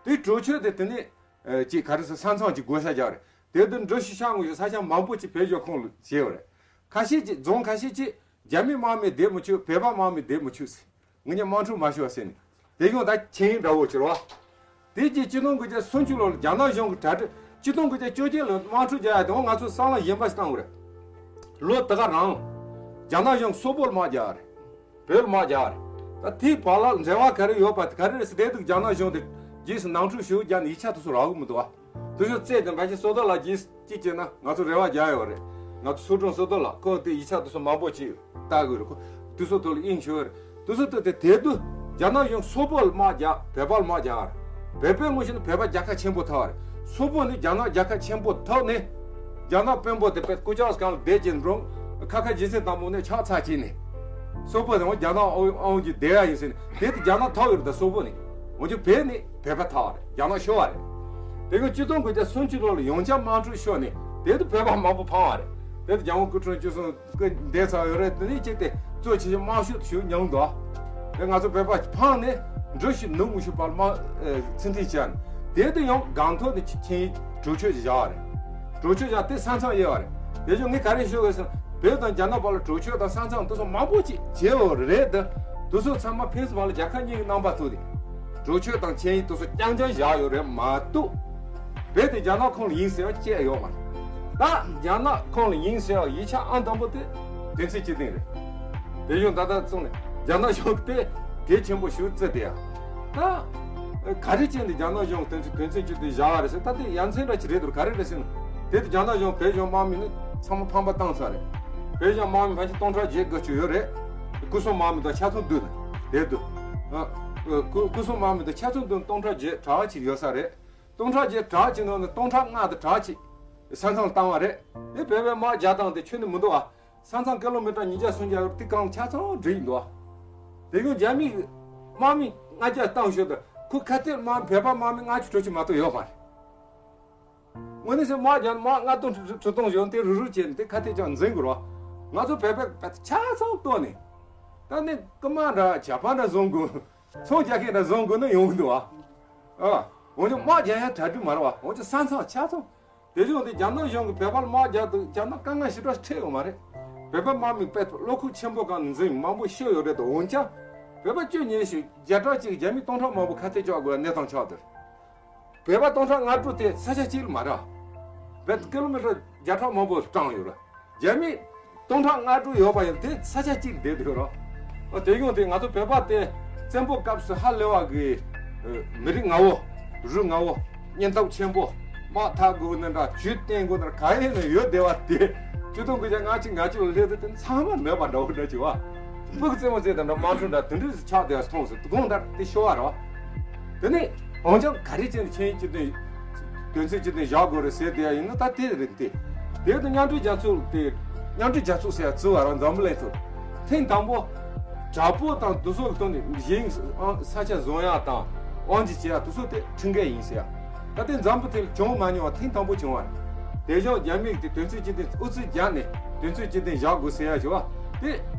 དེ་གྲོས་ཆོད་དེ་དེ་ནས་ཨ་ཅིག་ག་རེ་ཟེར་ས་མཚམས་ཀྱི་བགོ་བཤའ་རྒྱག་རེད། དེ་དུས་འབྲུག་ཞི་ཤང་ངོས་ཀྱི་ས་ཆ་མང་པོ་ཅིག་བོད་གཞུང་ཁོངས་ལ་བྱས་ཡོད་རེད། ཁ་ཤས་ཀྱིས་རྫོང་ཁ་ཤས་ཀྱིས་རྒྱ་མི་དམག་མི་བསྡད་མི་ཆོག་བོད་པ་དམག་མི་བསྡད་མི་ཆོག་ཟེར། ངེད་གཉིས་དམག་འཁྲུག་མ་ཤོར་བ་ཟེར་ནས་དེ་གཞུང་ད་ཆིངས་ཡིག་འདྲ་བོ་བྱས་རོ། དེ་རྗེས་གཅིག་སྟོང་དགུ་བརྒྱ་སུམ་ཅུ་ལོ་ལ་རྒྱ་ནག་གཞུང་གི་གྲ་སྒྲིག་གཅིག་སྟོང་དགུ་བརྒྱ་བཅོ་བརྒྱད་ལོ་དམག་འཁྲུག་རྒྱག་ཡ་དེ་འོ་ང་ཚོ་བསམ་བློ་གཞན་པ་ཞིག་བཏང་དགོས་རེད། ལོ་དེ་ག་རང་རྒྱ་ནག་གཞུང་སོག་པོ་ལ་དམག་རྒྱག་རེད། བོད་ལ་དམག་རྒྱག་རེད། ད་དེའི་བར་ལ་འབྲེལ་བ་ག་རེ་ཡོད་པ་དེ་ག་རེ་རེད་ཟེར་དེ་དུས་རྒྱ་ནག་གཞུང་དེ་རྗེས་སུ་ནང་འཁྲུག་ཞུ་རྒྱག་ནས་ཡིག་ཆ་དེ་ཚོ་རག་གི་མི་འདུག་བ། དེ་ཚོ་བཙལ་ཏེ་འབའ་ཞིག་སོ་ཏོ་ལ་རྗེས་གཅིག་བྱས་ན་ང་ཚོ་རེ་བ་རྒྱག་ཡོད་རེད། ང་ཚོ་སུ་ཀྲུང་སོ་ཏོ་ལ་ཁོ་དེ་ཡིག་ཆ་དེ་ཚོ་མང་པོ་ཅིག་ལྟ་དགོས་རེད། ཁོ་དེ་ཚོ་ཐོག་ལ་དབྱིངས་ཞུ་ཡོད་རེད། དེ་ཚོ་ཐོག་དེ་དེ་དུས་རྒྱ་ནག་གཞུང་སོག་པོ་ལ་དམག་རྒྱག་བོད་པ་ལ་དམག་རྒྱག་རེད། བོད་པའི་ངོས་ཤེས་ན་བོད་པ་རྒྱལ་ཁ་ཆེན་པོ་ཐོབ་པ་རེད། སོག་པོ་ནི་རྒྱ་ནག་རྒྱལ་ཁ་ཆེན་པོ་ཐོབ་ནས་རྒྱ་ནག་དཔོན་པོ་དེ་དཔེ་སྐུ་ཕྱྭ་སྒང་ལ་བསྡད་ཀྱིན་འགྲོ་ཁ་ཁ་རྗེ་བཙུན་དམ་པ་ནས་ཕྱག་འཚལ་བྱས་ནས་སོག་པོ་དེ་རྒྱ་ནག་དབང་དབང་གི་སྡེ་བ་ཡིན་ཟེར་ནས་དེ་དུས་རྒྱ་ནག་ཐོབ་ཡོད་རེད། ད་སོག་པོ་ནི་འོན་ཀྱང་བོད་ནི་བོད་པ་ཐོབ་པ་རེད། རྒྱ་ནག་ཤོར་བ་རེད། དེ་གི་གཅིག་སྟོང་དགུ་བརྒྱ་སུམ་ཅུ་ལོ་ལ་ཡང་བསྐྱར་དམག་འཁྲུག་ཤོར་ནས་དེ་དུས་བོད་པ་མང་པོ་ཕམ་པ་རེད། དེ་དུས་རྒྱལ་དབང་སྐུ་ཕྲེང་བཅུ་གསུམ་སྐུ་འདས་ཚར་ཡོད་རེད། དེ་ནས་ཅིག་དེ་གཙོ་ཆེ་ཤོས་དམག་ཤོག་ཞུགས་མྱོང་འདུག་དེ་ང་ཚོ་བོད་པ་ཕམ་ནས་འབྲུག་ཞི་ནུབ་ངོས་ཤུལ་བར་དམག་ཨེ་ཚུལ་མཐུན་བྱས་ནས་ དེ་དུ་ཡང་སྒང་ཐོག་ཏུ་ཆིན་ཡིག་གྲོས་ཆོད་ཅིག་བཞག་པ་རེད། གྲོས་ཆོད་བཞག་དེ་ས་མཚམས་དབྱེ་བ་རེད། དེ་བཞིན་ངས་ག་རེ་ཞུ་དགོས་ཟེར་ན། བོད་དང་རྒྱ་ནག་བར་ལ་གྲོས་ཆོད་དང་ས་མཚམས་དེ་ཚོ་མང་པོ་ཅིག་བྱས་ཡོད་རེད་དེ། དེ་ཚོ་ཚང་མ་ཕན་ཚུན་བར་ལ་རྒྱལ་ཁབ་གཉིས་ཀྱི་རྣམ་པ་ཚོ་དེ། གྲོས་ཆོད་དང་ཆིན་ཡིག་དེ་ཚོ་རྐྱང་རྐྱང་བཞག་ཡོད་རེད་མ་གཏོགས། བོད་དེ་རྒྱ་ནག་ཁོངས་ལ་ཡིན་ཟེར་བ་བཤད་ཡོད་མ་རེད། ད་རྒྱ་ནག་ཁོངས་ལ་ཡིན་ཟེར་བ་ཡིག་ཆ་ཨང་དང་པོ་དེ་དོན་ཚན་བཅུ་བདུན་རེད། དེ་བཞིན་ད་ལྟ་སོང་ནས་རྒྱ་ནག་གཞུང་དེ་གལ་ཆེན་པོ་ཞིག་བརྩིས་ཏེ་ཡང་། ད་ག་རེ་བྱས་ནས་རྒྱ་ནག་གཞུང་དོན་ཚན་དོན་ཚན་བཅུ་བདུན་བཞག་པ་རེད་ཟེར། ད་དེ་ཡ་མཚན་འདྲ་ཅིག་རེད་འདུག་ག་རེ་རེད་ཟེར་ན། དེ་དུ་རྒྱ་ནག་གཞུང་བོད་གཞུང་དམག་མི་ནི་ཚང་མ་ཕམ་པ་བཏང་ཚར་རེད། བོད་གཞུང་དམག་མི་ཕལ་ཆེར་སྟོང་ཕྲག་བརྒྱད་བརྒལ་བཅུག་ཡོད་རེད། སྐུ་སྲུང་དམག་མི་དང་ཆ་ཚང་བསྡུས་ནས་དེ་དུ། ཨ། སྐུ་སྐུ་སྲུང་དམག་མི་དང་ཆ་ཚང་བསྡུས་ན་སྟོང་ཕྲག་བརྒྱད་གྲངས་ཅིག་ཡོད་ས་རེད། སྟོང་ཕྲག་བརྒྱད་གྲངས་ཅིག་ནང་ནས་སྟོང་ཕྲག་ལྔ་དང་གྲངས་ཅིག་ས་མཚམས་བཏང་བ་རེད། དེ་བོད་པའི་དམག་རྒྱག་སྟངས་དེ་ཁྱོན་ནས་མི་འདུག་ཨ། ས་མཚམས་ཀི་ལོ་མི་ཊར་ཉིས་བརྒྱ་སུམ་བརྒྱ་ཡོད་རེད། དེ་གང་ཆ་ཚང་སྒྲིག་འདུག་ཨ། དེ་གཞུང་རྒྱ་མིའི་དམག་མི་ལྔ་བརྒྱ་བཏང་ཞོར་དུ་ཁོ་ཁ་གཏད་དམག་བོད་པ་དམག་མི་ལྔ་བཅུ་དྲུག་ཅུ་མ་གཏོགས་ཡོད་མ་རེད། དངོས་གནས་སེ་དམག་རྒྱག་ན་དམག་ལྔ་སྟོང་དྲུག་སྟོང་ཡོད་དེ་རུ་རུ་བྱས་ནས་དེ་ཁ་གཏད་ཅང་འཛིན་དགོས་རོགས། ང་ཚོ་བོད་པའི་ཆ་ཚང་གཏོར་ནས། ད་ནི་རྐུན་མ་འདྲ་ཇ་པ་འདྲ་བཟུང་དགོས། ཚོང་རྒྱག་མཁན་འདྲ་བཟུང་དགོས་ན་ཡོང་གི་འདུག་ཨ། ཨ། འོན་ཀྱང་དམག་རྒྱག་ཡ་གྲ་སྒྲིག་མ་རེད་བ། འོན་ཀྱང་ས་མཚམས་ཆ་ཚང་། དེ་བཞིན་དེ་རྒྱ་ནག་གཞུང་གིས་བོད་པར་དམག་རྒྱག་དུས་རྒྱ་ནག་དཀའ་ངལ་ཞེ་དྲག་འཕྲད་ཡོད་མ་རེད། བོད་པ་དམག་མི་དཔེ་བློ་ཁོག་ཆེན་པོ་གང་འཛིན་མང་པོ་ཤོར་ཡོད་རེད་དོ། འོན་ཀྱང་བོད་པ་བཅུ་ཉེར་ཞིག་བརྒྱ་ཕྲག་གཅིག་རྒྱ་མི་སྟོང་ཕྲག་མང་པོ་ཁ་གཏད་གཅོག་དགོས་གནས་སྟངས་ཆགས་འདུག་བོད་པ་སྟོང་ཕྲག་ལྔ་དྲུག་དེ་ས་ཆ་གཅིག་ལ་མ་རེད། བོད་ཀི་ལོ་མི་ཊར་བརྒྱ་ཕྲག་མང་པོ་སྤྲང་ཡོད་རེད། རྒྱ་མི་སྟོང་ཕྲག་ལྔ་དྲུག་ཡོད་པ་ཡིན་དེ་ས་ཆ་གཅིག་བསྡད་ཡོད་རོ། ཨ། དེ་ཡོང་དེ་ང་ཚོ་བོད་པ་དེ་བཙན་པོ་སྐབས་སུ་ཧ་ལས་པ་གི། ཨ། མི་རིགས་ངར་པོ། རུས་ངར་པོ། སྙིང་སྟོབས་ཆེན་པོ། དམག་འཐབ་དགོས་ན་འདྲ་ཇུས་བསྟན་དགོས་ན་ག་ཡིན་ན་ཡོད་བསྡད་པ་དེ། ཆིག་སྟོང་དགུ་བརྒྱ་ལྔ་བཅུ་ང་གཅིག་ལ་སླེབས་དུས་དེ་ཚང་མ་མེད་པ་འདྲ་བོ་འདྲ་བྱེད་པ། སྤུ་གུ་རྩེད་མོ་རྩེ་དང་འདྲ་དམག་འཁྲུག་འདྲ་དེ་འདྲ་ཆགས་བསྡད་པ་མཐོང་སོང་དགོངས་དག་དེ་ཤོར་བ་རོ། དེ་ནས་འོན་ཀྱང་ག་རེ་བྱས་ནས་ཆིངས་ཡིག་བཅུ་བདུན། དོན་ཚན་བཅུ་བདུན་བཞག་དགོས་རེད་ཟེར་བསྡད་ཡ་ཡིན་ན་ད་དེ་རེད་དེ། དེ་དུ་མཉམ་འབྲེལ་རྒྱལ་ཚོགས་དེ། མཉམ་འབྲེལ་རྒྱལ་ཚོགས་ཟེར་ཡ་བཙུགས་པ་རང་འཛམ་བུ་གླིང་ཚོ། ཐེངས་དང་པོ། དྲག་པོ་དང་དེ་ཚོ་ལ་བསྟུན་ནས་གཞན་ས་ཆ་བཟུང་ཡ་དང་། དབང་སྒྱུར་བྱེད་ཡ་དེ་ཚོ་དེ་ཁྲིམས་འགལ་ཡིན་ཟེར་ཡ། ད་ལྟའི་འཛམ་བུ་གླིང་བྱུང་མ་མྱོང་བ་ཐེངས་དང་པོ་བྱུང་བ་རེད། དེ་བཞིན་རྒྱ་མིས་དེ་དོན་ཚན་བཅུ་བདུན་ཨུ་ཚུགས་རྒྱག་ནས་དོན་ཚན་བཅུ་བདུན་བཞག་དགོས་ཟེར་ཡ་ཞུ་བ། དེ་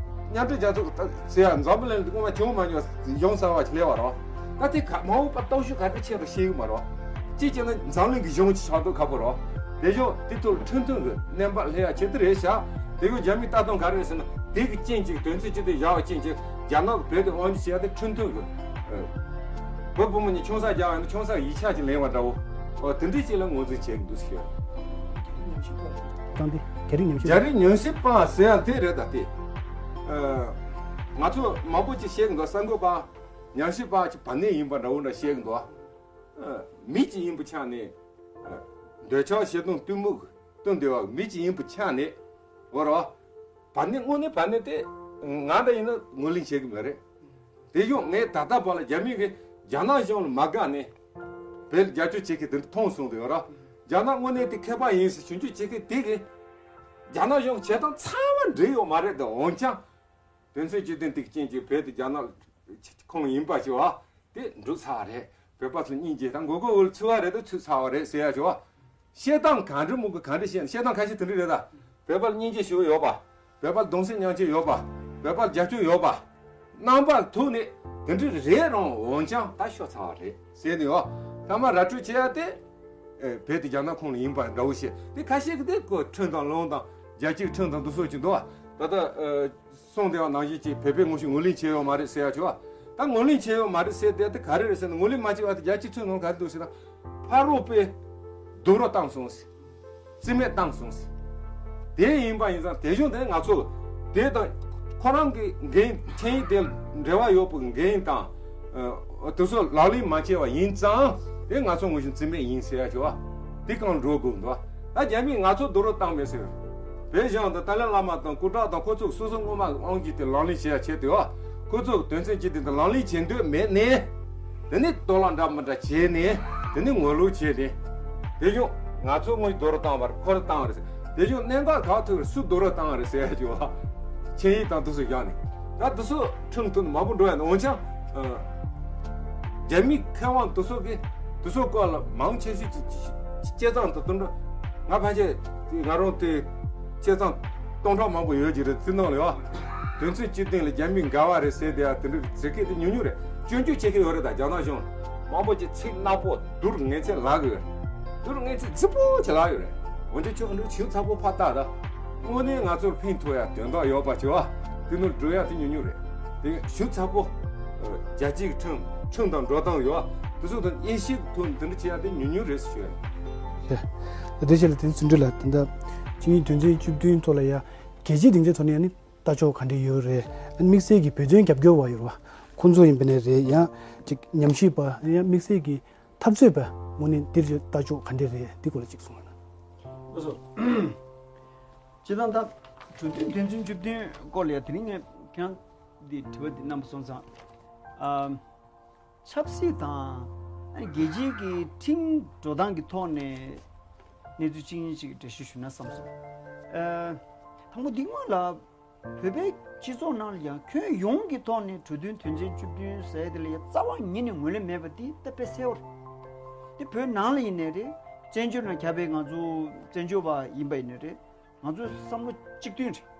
མཉམ་འབྲེལ་རྒྱལ་ཚོགས་ཟེར་ཡ་འཛམ་བུ་གླིང་ལ་སྔོན་མ་བྱུང་མ་མྱོང་ཡོང་ས་བ་ཞིག་སླེབས་པ་རེད། ད་དེ་ག་མ་འོངས་པ་སྟོབས་ཤུགས་ག་འདྲ་ཆེ་རུ་ཤེས་གི་མ་རེད། གཅིག་བྱས་ན་འཛམ་གླིང་གི་གཞུང་ཆགས་མདོག་ཁ་པོ་རེད། དེ་བཞིན་དེ་ཐོག་ཁྲིམས་མཐུན་གི་གནས་བབ་སླེབས་ཡ་ཆེད་དུ་རེད་ཤག་དེ་གི་རྒྱ་མིའི་ལྟ་སྟངས་ག་རེ་རེད་ཟེར་ན། དེ་གི་རྐྱེན་གྱིས་དོན་ཚན་བཅུ་བདུན་བཞག་པའི་རྐྱེན་གྱིས་རྒྱ་ནག་གི་བོད་དེ་དབང་སྒྱུར་བྱེད་ཡ་དེ་ཁྲིམས་མཐུན་གི། ཨ། བུ་བུ་མོ་གཉིས་ཆུང་ས་རྒྱག་ཡ་ན་ཆུང་ས་ཡིག་ཆ་ཅིག་ལེན་པ་འདྲ་བོ། ཨོ། དེ་འདྲའི་ཅིག་ལ་ངོས་འཛིན་བྱེད་གི་འདུག་ཟེར། ཙང་དེ་རྒྱ་རིགས་ཉམས་ཞིབ། རྒྱ་རིགས་ཉམས་ཞིབ་པ་ཟེར་ཡ་དེ་རེད་ད་དེ། ཨ། ང་ཚོ་མང་པོ་ཅིག་བཤད་གི་འདུག་གསར་འགོད་པ། ཉམས་ཞིབ་པ་ཅིག་བར་གནས་ཡིན་པ་འདྲ་བོ་འདྲ་བཤད་གི་འདུག་ཨ། མི་གཅིག་ཡིན་པའི་ཆ་ནས། ཨ། འདོད་ཆགས་ཞེ་སྡང་གཏི་མུག་སྟོན་བསྡད་པ་མི་གཅིག་ཡིན་པའི་ཆ་ནས། འོ་རེད་བ། བར་གནས་དངོས་གནས་བར་གནས་དེ་ང་འདྲ་ཡིན་ན་ངོས་ལེན་བྱེད་གི་མེད་རེད། དེ་བཞིན་ངས་ད་ལྟ་བར་ལ་རྒྱ་མི་གིས་རྒྱ་ནག་གཞུང་ལ་མ་དགའ་ནས་བོད་ལ་རྒྱབ་སྐྱོར་བྱེད་མཁན་དེ་འདྲ་མཐོང་སོང་དུས་ར། རྒྱ་ནག་དངོས་གནས་དེ་མཁས་པ་ཡིན་ཟེར་ཞིབ་འཇུག་བྱེད་མཁན་དེ་གིས་རྒྱ་ནག་གཞུང་བྱེད་སྟངས་ཚང་མ་འགྲིག་ཡོད་མ་རེད་དེ། འོན་ཀྱང་དོན་ཚན་བཅུ་བདུན་དེ་གི་རྐྱེན་གྱིས་བོད་དེ་རྒྱ་ནག་ཁོངས་ཡིན་པ་ཞིག་བ། དེ་འགྲུབ་ཚར་བ་རེད། བོད་པ་ཚོ་སྙིང་རྗེ་དང་མགོ་སྐོར་འོལ་ཚུད་པ་རེད་དོ། ཚུད་ཚར་བ་རེད་ཟེར་ཡ་ཞིག་བ། བཤད་སྟངས་ག་འདྲ་མོ་གི་ག་འདྲ་བཤད་ན། བཤད་སྟངས་ཁ་ཤས་དེ་འདྲ་རེད་ད། བོད་པར་སྙིང་རྗེ་ཞུ་ཡོད་པ། བོད་པར་གདུང་སེམས་མཉམ་སྐྱེད་ཡོད་པ། བོད་པར་རྒྱབ་སྐྱོར་ཡོད་པ། རྣམ་པར་ཐུག་ནས་དེ་འདྲ་རེད་རུང་འོན་ཀྱང་ད་ཤོར་ཚར་བ་རེད་ཟེར་ནས་ཡོད། ཐ་མ་ར་སྤྲོད་བྱེད་ཡ་དེ། ཨེ། བོད་དེ་རྒྱ་ནག་ཁོངས་ལ་ཡིན་པ་འདྲ་བོ་བཤད་དེ། ཁ་ཤས་ཀྱིས་དེ་ཁོ་ཁྲིམས་དང་ལུགས་དང་རྒྱལ་སྤྱིའི་ཁྲིམས་དང་འདི་ཚོ་ཅིག་འདུག་བ། ད་ལྟ། ཨེ། གསུངས་བསྡད་པ་ནང་བཞིན་གྱི་བོད་པས་ངོ་ཤེས་ངོས་ལེན་བྱས་ཡོད་མ་རེད་ཟེར་ཡ་ཆོག་བ། ད་ངོས་ལེན་བྱས་ཡོད་མ་རེད་ཟེར་བསྡད་དེ་ག་རེ་རེད་ཟེར་ན། ངོས་ལེན་མ་བྱས་པ་དེ་རྒྱལ་སྤྱིའི་ཁྲིམས་ནང་ག་རེ་འདུག་ཟེར་ན། ཕ་རོལ་པོས་རྡོག་རོལ་བཏང་སོང་ཟེར། རྩིས་མེད་བཏང་སོང་ཟེར། དེ་ཡིན་པ་ཡིན་ཙང་དེ་གཞུང་དེ་ང་ཚོ་དེ་དང་ཁོ་རང་གི་འགན་ཆིངས་ཡིག་དེ་ལ་འབྲེལ་བ་ཡོད་པའི་འགན་དང་། ཨ། དེ་ཚོ་ལག་ལེན་མ་བྱས་པ་ཡིན་ཙང་དེ་ང་ཚོ་ངོས་བཞིན་རྩིས་མེད་ཡིན་ཟེར་ཡ་ཆོག་བ། དེ་གང་འགྲོ་དགོས་འདུག་བ། ད་རྒྱ་མིས་ང་ཚོ་རྡོག་རོལ་བཏང་མེད་ཟེར། བོད་གཞུང་དང་ཏཱ་ལའི་བླ་མ་དང་སྐུ་དྲག་དང་ཁོ་ཚོས་སོ་སོ་སྔོན་མ་དབང་སྒྱུར་དེ་ལག་ལེན་བྱེད་ཡ་ཆེད་དུ་བ། ཁོ་ཚོས་དོན་ཚན་བཅུ་བདུན་དེ་ལག་ལེན་བྱེད་འདོད་མེད་ནས། དེ་ནས་རྡོ་ལག་འདྲ་མི་འདྲ་བྱས་ནས་དེ་ནས་ངོ་ལོག་བྱས་ནས། དེ་བཞིན་ང་ཚོ་དངོས་རྡོག་རོལ་བཏང་བ་རེད། ཁོ་རང་བཏང་བ་རེད་ཟེར། དེ་བཞིན་གནད་འགག་ཁག་ཐུག་རེད། སུ་རྡོག་རོལ་བཏང་བ་རེད་ཟེར་ཡ་ཅིག་བ། ཆིངས་ཡིག་དང་དེ་ཚོ་བཞག་ནས། ད་དེ་ཚོ་ཁྲིམས་མཐུན་མང་པོ་འགྲོ་ཡ་ནི། འོན་ཀྱང་། ཨ། རྒྱ་མིའི་མཁས་དབང་དེ་ཚོ་གིས་དེ་ཚོ་སྐོར་ལ་མང་ཆེ་ཤོས་ཀྱི་དཔྱད་རྩོམ་དང་དེ་འདྲ། ང་ཕལ་ཆེར་ང་རང་དེ་དཔྱད་རྩོམ་སྟོང་ཕྲག་མང་པོ་ཡོད་ཀྱི་རེད། དེ་ནང་ལ་ཡོད། དོན་ཚན་བཅུ་བདུན་ལ་རྒྱ་མིས་འགལ་བ་རེད་ཟེར་བསྡད་ཡ་དེ་འདྲ་ཟེར་མཁན་དེ་ཉུང་ཉུང་རེད། སྐྱོན་བརྗོད་བྱེད་མཁན་ཡོད་རེད། ད་རྒྱ་ནག་གཞུང་ མང་པོ་ཅིག་ཚིག་ནག་པོ་བསྡུར་ངན་ཚད་ལབ་ཀྱི་ཡོད་རེད། བསྡུར་ངན་ཚད་རྫིག་པོ་ཅིག་ལབ་ཡོད་རེད། འོན་ཏེ་ཁྱོད་ཨ་འདྲ་ཞིབ་ཚགས་པོ་ཕར་བལྟ་ད། དངོས་གནས་ང་ཚོར་ཕན་ཐོགས་ཡ་དོན་དག་ཡོད་པ་ཅིག་བ། དེ་ནོར་འགྲོ་ཡ་དེ་ཉུང་ཉུང་རེད། དེ་ཞིབ་ཚགས་པོ། རྒྱལ་སྤྱིའི་ཁྲིམས་ཁྲིམས་དང་འགྲོ་སྟངས་ཡོད་བ། དེ་ཚོ་དང་དབྱེ་ཞིབ་ཐོག་འདི་འདྲ་བྱེད་ཡ་དེ་ཉུང་ཉུང་རེད་ཞུ་ཡ་ཡིན། ཡ། དེ་རྗེས་ལ་དེ་ཚོ་འདྲ་ལ་ད་ལྟ་ཆིངས་ཡིག་དོན་ཚན་བཅུ་བདུན་ཐོག་ལ་ཡ་རྒྱལ་སྤྱིའི་སྡིངས་ཆ་ཐོག་ནས་ཡ་ནི། ལྟ་ཕྱོགས་ག་འདྲ་ཡོད་རེད། ཨ་ནི་དམིགས་བསལ་གྱི་བོད་དོན་རྒྱབ་སྐྱོར་བ་ཡོད་རེད་བ། ཁོང་ཚོ་ཡིན་པ་ནས་རེད། ཡང་ཅིག་ཉམས་ཞིབ་པ་ཡང་དམིགས་བསལ་གྱི་འཐབ་རྩོད་པ་དངོས་གནས་འདིར་ལྟ་ཕྱོགས་ག་འདྲ་རེད། འདི་སྐོར་ལ་ཅིག་གསུངས་ན། ལགས་སོ། སྤྱིར་བཏང་ད་གྲོས་མཐུན་དོན་ཚན་བཅུ་བདུན་སྐོར་ལ་ཡང་དེ་རིང་ངས་ཁྱེད་རང་འདི་དྲི་བ་འདི་གནང་བ་སོང་ཙང་། ཨ། ཆབ་སྲིད་དང་རྒྱལ་སྤྱིའི་གི་ཁྲིམས་འགྲོ་སྟངས་ཀྱི་ཐོག་ནས་གནས་ཚུལ་གཅིག་གཉིས་ཅིག་འགྲེལ་བཤད་ཞུ་ན་བསམ་སོང་། ཨ། དང་པོ་འདི་སྔོན་ལ་བོད་པའི་སྤྱི་ཚོགས་ནང་ལ་ཡང་ཁྱོན་ཡོངས་ཀྱི་ཐོག་ནས་གྲོས་མཐུན་དོན་ཚན་བཅུ་བདུན་ཟེར་དེ་ལ་ཡང་རྩ་བ་ཉིད་ནས་ངོས་ལེན་མེད་པ་འདི་ད་དཔེ་གསལ་བོ་རེད། འདི་བོད་ནང་ལ་ཡིན་ནའི་རེད། བཙན་བྱོལ་ནང་ཁྱབ་པའི་ང་ཚོ་བཙན་བྱོལ་བ་ཡིན་པ་ཡིན་ནའི་རེད། ང་ཚོའི་བསམ་བློ་གཅིག་མཐུན་རེད།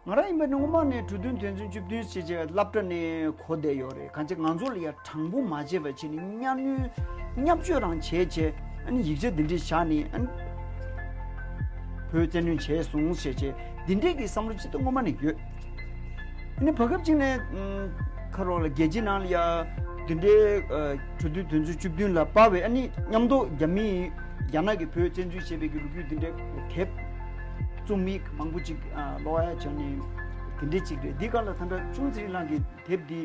ང་རང་ཡིན་པ་ནི་སྔོན་མ་ནས་གྲོས་མཐུན་དོན་ཚན་བཅུ་བདུན་ཞེས་བྱས་སློབ་གྲྭ་ནས་གོ་བསྡད་ཡོད་རེད། གང་ཅི་ང་ཚོ་ལ་ཡ་དྲང་པོ་མ་བྱས་པ་བྱས་ནས་གཉའ་གནོན་བརྙས་བཅོས་རང་བྱས་བྱས། ཨ་ནི་ཡིག་ཆ་འདི་འདྲས་བཞག་ནས་ཨ་ནི་བོད་བཙན་གནོན་བྱས་སོང་ཞེས་བྱས་འདི་འདྲས་ཀྱི་བསམ་བློ་ཅིག་ད་སྔོན་མ་ནས་ཡོད། ཨ་ནི་བར་སྐབས་ཅིག་ནས་ཁ་རོག་ལ་རྒྱལ་སྤྱི་ནང་ལ་ཡ་འདི་འདྲའི་གྲོས་མཐུན་དོན་ཚན་བཅུ་བདུན་ལ་དཔའ་བའི་ཨ་ནི་མཉམ་དུ་རྒྱ་མིས་རྒྱ་ནག་གིས་བོད་བཙན་འཛུལ་བྱས་པའི་གི་ལོ་རྒྱུས་འདི་འདྲའི་དེབ་རྩོམ་ཡིག་མང་པོ་ཅིག་ཀློག་ཡ་བྱས་ནས་དེ་འདྲའི་ཅིག་རེད། འདི་ག་ལ་ད་ལྟ་ཆུང་ཚེ་རིང་ལགས་ཀྱི་དེབ་འདི་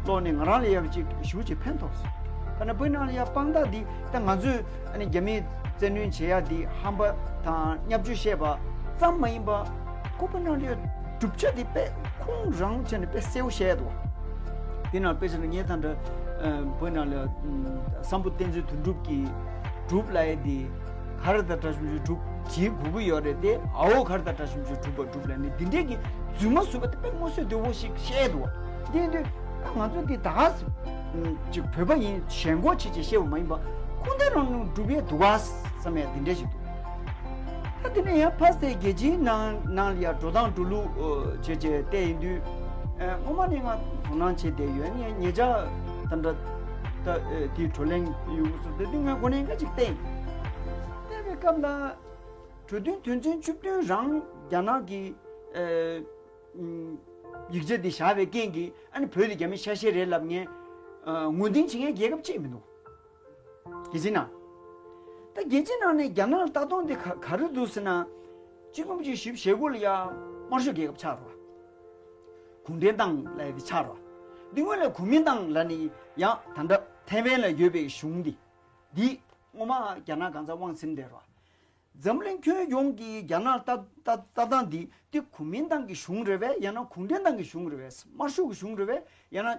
ཀློག་ནས་ང་རང་ལ་ཡག་ཅིག་ཞེ་པོ་ཅིག་ཕན་ཐོགས་སོང་། ད་ནི་བོད་ནང་ལ་ཡ་དཔང་རྟགས་འདི་ད་ང་ཚོས་ཨ་ནི་རྒྱ་མིས་བཙན་གནོན་བྱེད་ཡ་འདི་ཧམ་པ་དང་བརྙས་བཅོས་བཤད་པ་ཙམ་མ་ཡིན་པ་ཁོ་བོད་ནང་ལ་ཡ་གྲུབ་ཆ་འདི་དཔེ་ཁོང་རང་བྱས་ནས་དཔེ་གསལ་བོ་བཤད་འདུག་དེ་ནང་དཔེ་ཆ་ནི་ངས་ད་ལྟ་བོད་ནང་ལ་སམ་བྷོ་ཊ་བསྟན་འཛིན་དོན་གྲུབ་ཀྱིས་གྲུབ་ལབ་ཡ་འདི། ག་རེ་དང་འདྲ་ཞིམ་ཞིག་གྲུབ་བྱེད་དགོས་ཀྱི་ཡོད་རེད་དེ། ཨའོ་ག་རེ་དང་འདྲ་ཞིམ་ཞིག་གྲུབ་པ་གྲུབ་ལབ་ནས་འདི་འདྲས་ཀྱི་རྫུན་མ་བཟོས་པ་དེ་དཔེ་མངོན་གསལ་དོད་པོ་ཞིག་བཤད་འདུག་བ། འདི་ཡིན་དུས་ད་ང་ཚོ་འདི་ད་ག་ཅིག་བོད་པ་ཡིན་ཞེན་ཁོག་བྱེད་ཅེས་བཤད་པ་མ་ཡིན་པ་ཁོང་ཚོ་རང་ནང་གྲུབ་ཡས་འདུག་ག་བསམ་ཡས་འདི་འདྲས་ཞིག་འདུག་ད་དེ་ནས་ཡང་ཕ་སྟེ་རྒྱལ་སྤྱིའི་ནང་ནང་ལ་ཡང་འགྲོ་སྟངས་འགྲོ་ལུགས་བྱས་བྱས་བལྟས་ཡིན་དུས། སྔོན་མ་ནས་ང་དོ་སྣང་བྱས་བསྡད་ཡོད། ངས་ཉེ་ཆར་ད་འདྲ་ད་དེའི་བགྲོ་གླེང་ཡོང་དུས་སུ་དེ་དུས་ངས་གོ་ནས་འགའ་ཅིག་བལྟས་ཡིན། བལྟས་པའི་སྐབས་ལ་གྲོས་མཐུན་དོན་ཚན་བཅུ་བདུན་རང་རྒྱ་ནག་གི་ཡིག་ཆ་འདི་བཞག་པའི་རྐྱེན་གྱིས་ཨ་ནི་བོད་དེ་རྒྱ་མིའི་ཆ་ཤས་རེད་ལབ་ངས་ངོས་འཛིན་བྱེད་མཁན་རྒྱལ་ཁབ་གཅིག་མི་འདུག་རྒྱལ་སྤྱིའི་ནང་། ད་རྒྱལ་སྤྱིའི་ནང་ནས་རྒྱ་ནག་ལ་ལྟ་སྟངས་དེ་ག་ག་རེ་འདུག་ཟེར་ན། གཅིག་སྟོང་དགུ་བརྒྱ་བཞི་བཅུ་ཞེ་དགུ་ལ་ཡང་དམར་ཤོག་རྒྱལ་ཁབ་ཆགས་རེད་བ། གུང་ཁྲན་ཏང་ལབ་ཡ་དེ་ཆགས་རེད་བ། འདི་སྔོན་ལ་གོ་མིན་ཏང་ལབ་ནས་ཡང་ད་ལྟ་ཐའེ་ཝན་ལ་ཡོད་པའི་གཞུང་འདི། འདི་སྔོན་མ་རྒྱ་ནག་གང་ཚ་དབང་ཟིན་བསྡད་རེད་བ། འཛམ་གླིང་ཁྱོན་ཡོངས་ཀྱི་རྒྱ་ནག་ལྟ་ལྟ་ལྟ་སྟངས་འདི་འདི་གོ་མིན་ཏང་གི་གཞུང་རེད་བས། ཡང་ན་གུང་ཁྲན་ཏང་གི་གཞུང་རེད་བས། དམར་ཤོག་གི་གཞུང་རེད་བས། ཡང་ན་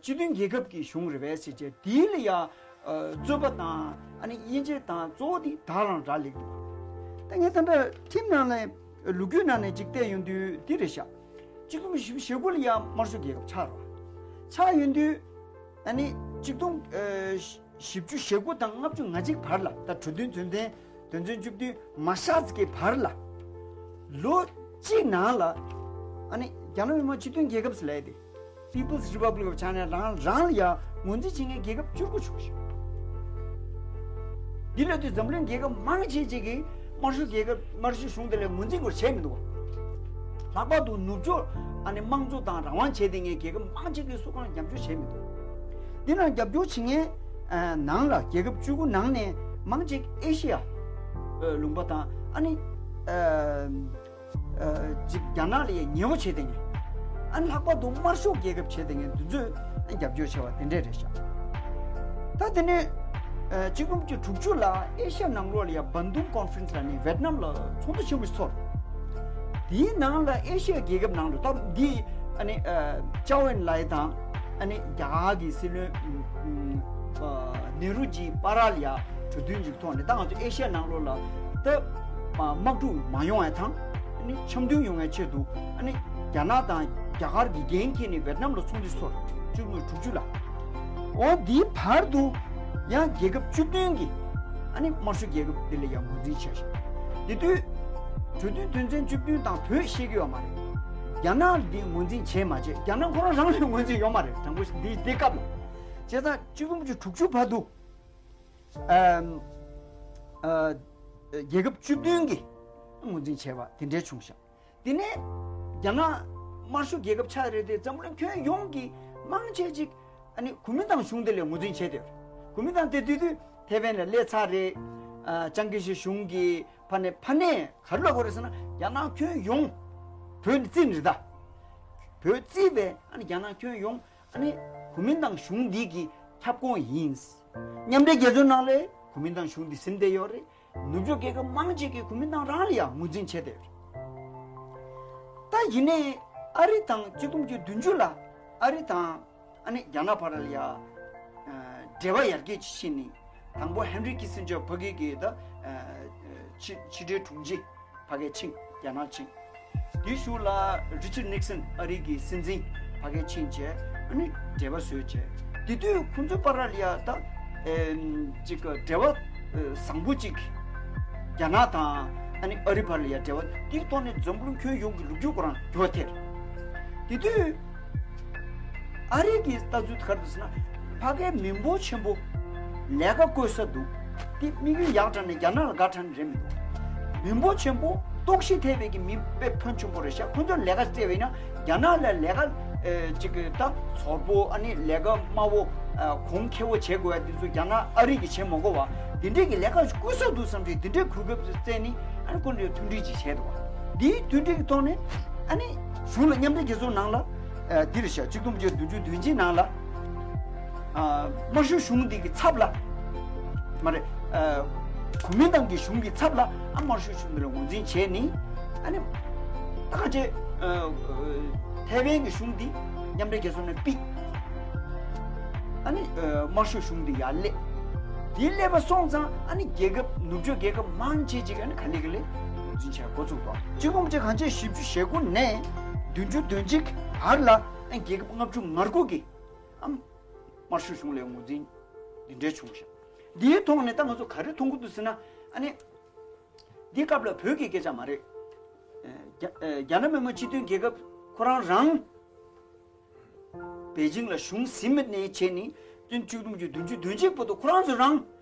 སྤྱི་མཐུན་རྒྱལ་ཁབ་ཀྱི་གཞུང་རེད་བས་ཟེར་བྱས་དེའི་ལ་ཡ་རྩོད་པ་དང་ཨ་ནི་དབྱེ་འབྱེད་དང་གཙོ་བོ་དེ་ད་རང་རག་ལས་འདུག་ད་ངས་ད་ལྟ་ཁྲིམས་ནང་ནས་ལོ་རྒྱུས་ནང་ནས་ཅིག་བལྟས་ཡོང་དུས་འདི་རེད་ཤག་གཅིག་སྟོང་དགུ་བརྒྱ་བཞི་བཅུ་ཞེ་དགུ་ལ་ཡ་དམར་ཤོག་རྒྱལ་ཁབ་ཆགས་རེད་བ། ཆགས་ཡོང་དུས་ཨ་ནི་གཅིག་སྟོང་བཞི་བཅུ་ཞེ་དགུ་དང་ལྔ་བཅུ་ང་གཅིག་བར་ལ། ད་གྲོས་མཐུན་དོན་ཚན་དོན་ཚན་བཅུ་བདུན་མ་བཞག་ཙམ་གྱི་བར་ལ་ལོ་གཅིག་ནང་ལ་ཨ་ནི་རྒྱ་ནག་མི་དམངས་སྤྱི་མཐུན་རྒྱལ་ཁབ་ཟེར་ལབ་ཡ་དེ། People's Republic of China རང་རང་ལ་ཡ་ངོས་འཛིན་བྱེད་མཁན་རྒྱལ་ཁབ་བཅུ་དགུ་བྱུང་ཞིང་། འདི་ལ་དུས་འཛམ་གླིང་རྒྱལ་ཁབ་མང་ཆེ་ཅིག་གིས་དམར་ཤོག་རྒྱལ་ཁབ་དམར་ཤོག་གཞུང་དེ་ལ་ངོས་འཛིན་སྐོར་བྱས་མི་འདུག་བ། ལྷག་པར་དུ་ནུབ་ཕྱོགས་ཨ་ནི་དམངས་གཙོ་དང་རང་དབང་བྱས་བསྡད་མཁན་རྒྱལ་ཁབ་མང་ཆེ་གིས་སུ་གང་རྒྱབ་སྐྱོར་བྱས་མི་འདུག་འདི་ནང་རྒྱབ་སྐྱོར་བྱེད་མཁན་ནང་ལ་རྒྱལ་ཁབ་བཅུ་དགུ་ནང་ནས་མང་ཆེ་ཨེ་ཤི་ཡ་ལུང་པ་དང་ཨ་ནི། ཅིག་རྒྱ་ནག་ལ་ཡ་ཉེ་བོ་བྱས་བསྡད་མཁན། ཨ་ནི་ལྷག་པར་དུ་དམར་ཤོག་རྒྱལ་ཁབ་བྱས་བསྡད་མཁན་འདི་ཚོས་རྒྱབ་སྐྱོར་བྱས་པ་དེ་འདྲས་རེད་ཤག་ད་དེ་ནས་གཅིག་སྟོང་དགུ་བརྒྱ་དྲུག་ཅུ་ལ་ཨེ་ཤ་ཡ་ནང་ལོགས་ལ་ཡ་བན་དུང་ཀོན་ཧྥ་རན་སི་ལ་ནི་ཝེད་ནམ་ལ་ཚོགས་འདུ་ཆེན་པོ་ཞིག་ཚོགས། དེའི་ནང་ལ་ཨེ་ཤ་ཡ་རྒྱལ་ཁབ་ནང་ལ་ད་འདི་ཨ་ནི་ཅའོ་ཨེན་ལའེ་དང་ཨ་ནི་རྒྱ་གར་གྱི་སྲིད་བློན་ནེ་རུ་ཇི་པ་ར་ལ་ཡ་གྲོས་མཐུན་ཅིག་ཐོག་ནས་ད་ང་ཚོ་ཨེ་ཤ་ཡ་ནང་ལོགས་ལ་ད་དམག་འཁྲུག་མ་ཡོང་བ་དང་ཨ་ནི་འཆམ་མཐུན་ཡོང་བའི་ཆེད་དུ་ཨ་ནི་རྒྱ་ནག་དང་རྒྱ་གར་གྱི་འགན་འཁྱེར་ནས་ཝེད་ནམ་ལ་ཚོགས་འདུ་ཚོགས་བཅུ་དྲུག་ཅུ་ལ། འོ་འདིའི་བར་དུ་ཡང་རྒྱལ་ཁབ་བཅུ་བདུན་གྱིས་ཨ་ནི་དམར་ཤོག་རྒྱལ་ཁབ་འདི་ལ་ཡང་ངོས་འཛིན་བྱས་ཤིང་། དེ་དུས་གྲོས་མཐུན་དོན་ཚན་བཅུ་བདུན་དང་བོད་བཤད་ཀྱི་ཡོད་མ་རེད། རྒྱ་ནག་འདི་ངོས་འཛིན་བྱས་མ་བྱས་རྒྱ་ནག་ཁོ་རང་རང་ལ་ངོས་འཛིན་ཡོད་མ་རེད། དྲང་པོ་ཞིག་འདི་འདི་སྐབས་ལ། བྱས་ཙང་གཅིག་སྟོང་དགུ་བརྒྱ་དྲུག་ཅུ་བར་དུ་ཨམ་ཨ་རྒྱལ་ཁབ་བཅུ་བདུན་གྱིས་ངོས་འཛིན་བྱས་པ་དེ་འདྲའི་བྱུང་ཤག་དེ་ནས་རྒྱ་ནག་དམར་ཤོག་རྒྱལ་ཁབ་ཆགས་རེད་དེ། འཛམ་གླིང་ཁྱོན་ཡོངས་ཀྱི་མང་ཆེ་ཅིག་ཨ་ནི་གོ་མིན་ཏང་གཞུང་དེ་ལ་ངོས་འཛིན་བྱས་ཏེ། གོ་མིན་ཏང་དེ་དུས་དུས་ཐེ་ཝན་ལ་སླེབས་ཚར་རེད། ཨ་ཅང་ཀེ་ཤི་གཞུང་གི་ཕ་ནས་ཕ་ནས་ག་རེ་ལབ་དགོས་རེད་ཟེར་ན། རྒྱ་ནག་ཁྱོན་ཡོངས་བོད་ནས་བརྩིས་ནས་རེད་ད། བོད་བརྩིས་པའི་ཨ་ནི་རྒྱ་ནག་ཁྱོན་ཡོངས་ཨ་ནི་གོ་མིན་ཏང་གཞུང་འདི་གི་ཁྱབ་ཁོངས་ཡིན། མཉམ་འབྲེལ་རྒྱལ་ཚོགས་ནང་ལ་གོ་མིན་ཏང་གཞུང་འདི་ཟིན་བསྡད་ཡོད་རེད། ནུབ་ཕྱོགས་རྒྱལ་ཁབ་མང་ཆེ་གིས་གོ་མིན་ཏང་རང་ལ་ཡང་ངོས་འཛིན་བྱས་ཏེ། ད་ཡིན་ནའི་ཨ་རི་དང་གཅིག་སྟོང་དགུ་བརྒྱ་བདུན་ཅུ་ལ་ཨ་རི་དང་ཨ་ནི་རྒྱ་ནག་བར་ལ་ཡ་འབྲེལ་བ་ཡར་རྒྱས་ཕྱིན་ནས། དང་པོ་ཧེན་རི་ཀི་སིན་ཇར་ཕ་གི་གིས་ད་ཕྱི་ཕྱི་འབྲེལ་དྲུང་ཆེ་ཕ་གིར་ཕྱིན། རྒྱ་ནག་ཕྱིན། དེའི་གཞུག་ལ་རི་ཆར་ནིག་སན་ཨ་རི་གི་སྲིད་འཛིན་ཕ་གིར་ཕྱིན་བྱས། ཨ་ནི་འབྲེལ་བ་བཟོས་བྱས། དེ་དུས་ཁོང་ཚོའི་བར་ལ་ཡ་ད་ཨེམ་ཅིག་འབྲེལ་བ་ཨེ་བཟང་པོ་ཅིག་རྒྱ་ནག་དང་ཨ་ནི་ཨ་རི་བར་ལ་ཡ་འབྲེལ་བ་དེའི་ཐོག་ནས་འཛམ་གླིང་ཁྱོན་ཡོངས་ཀྱི་ལོ་རྒྱུས་ཁོ་རང་འགྱུར་བ་ཐེབས། དེ་དུས་ཨ་རི་གི་ལྟ་ཚུལ་དེ་ག་རེ་འདུག་ཟེར་ན། ཕ་གིའི་མི་འབོར་ཆེན་པོ་ལས་ཀ་བཀོལ་ས་འདུག་དེ་དམིགས་ཡུལ་ཡག་དྲགས་ནས་རྒྱ་ནག་ལ་དགའ་དྲགས་ནས་རེད་མི་འདུག་མི་འབོར་ཆེན་པོ་ལྟོགས་ཤི་ཐེབས་པའི་གི་མི་དཔེ་ཕོན་ཆེན་པོ་རེད་ཤག་ཁོང་ཚོར་ལས་ཀ་སྤྲད་པ་ཡིན་ན་རྒྱ་ནག་ལ་ལས་ཀ་ཨེ་ཅིག་ད་ཚོར་པོ། ཨ་ནི་ལས་ཀ་དམའ་བོ་ཨ་གོང་ཁེ་བོ་བྱེད་དགོས་ཡ་དེ་ཚོ་རྒྱ་ནག་ཨ་རི་གིས་བྱེད་མ་དགོས་པ། དེ་འདྲས་ཀྱི་ལས་ཀ་བཀོལ་ས་འདུག་བསམ་གྱི་དེ་འདྲས་གོ་སྐབས་བཙལ་ནས་ཨ་ནི་ཁོང་ཚོས་མཐུན་སྒྲིལ་ཅིག་བྱས་འདུག་དེའི་མཐུན་སྒྲིལ་གྱི་ཐོག་ནས་ཨ་ནི་གཞུང་ལ་མཉམ་འབྲེལ་རྒྱལ་ཚོགས་ནང་ལ་ཨ་འདི་རེད་ཤག་གཅིག་སྟོང་དགུ་བརྒྱ་བདུན་ཅུ་དོན་གཅིག་ནང་ལ་ཨ་དམར་ཤོག་གཞུང་འདི་གི་ཚབ་ལ། མ་རེད། ཨ་གོ་མིན་ཏང་གི་གཞུང་གི་ཚབ་ལ་ཨ་དམར་ཤོག་གཞུང་འདི་ལ་ངོས་འཛིན་བྱས་ནས། ཨ་ནི་ད་ག་ཅེ་ཨ་ཐེ་ཝན་གྱི་གཞུང་འདི་མཉམ་འབྲེལ་རྒྱལ་ཚོགས་ནས་ཕུད། ཨ་ནི་ཨ་དམར་ཤོག་གཞུང་འདི་ཡར་སླེབས། དེ་སླེབས་པ་སོང་ཙང་ཨ་ནི་རྒྱལ་ཁབ་ནུབ་ཕྱོགས་རྒྱལ་ཁབ་མང་ཆེ་ཅིག་ཨ་ནི་ག་ལེ་ག་ལེ་ངོས་འཛིན་བྱས་འགོ་ཚུགས་པ། གཅིག་སྟོང་དགུ་བརྒྱ་བཞི་བཅུ་ཞེ་དགུ་ནས་བདུན་ཅུ་དོན་གཅིག་བར་ལ་ཨ་ནི་རྒྱལ་ཁབ་ལྔ་བཅུ་ང་དགུ་གིས་ཨ་དམར་ཤོག་གཞུང་ལ་ངོས་འཛིན་འདི་འདྲའི་བྱུང་ཤག་འདིའི་ཐོག་ནས་ད་ང་ཚོ་ག་རེ་མཐོང་གི་འདུག་ཟེར་ན། ཨ་ནི་འདི་སྐབས་ལ་བོད་ཀྱི་སྐད་ཆ་མ་རེད། ཨ་རྒྱ་ཨ་རྒྱ་ནག་མི་དམངས་སྤྱི་མཐུན་རྒྱལ་ཁབ་ཁོ་རང་རང་པེ་ཅིང་ལ་གཞུང་ཟིན་པ་ནས་བྱས་ནས་སྤྱི་ལོ་གཅིག་སྟོང་དགུ་བརྒྱ་བདུན་ཅུ་དོན་གཅིག་བར་དུ་ཁོ་རང་ཚོ་རང་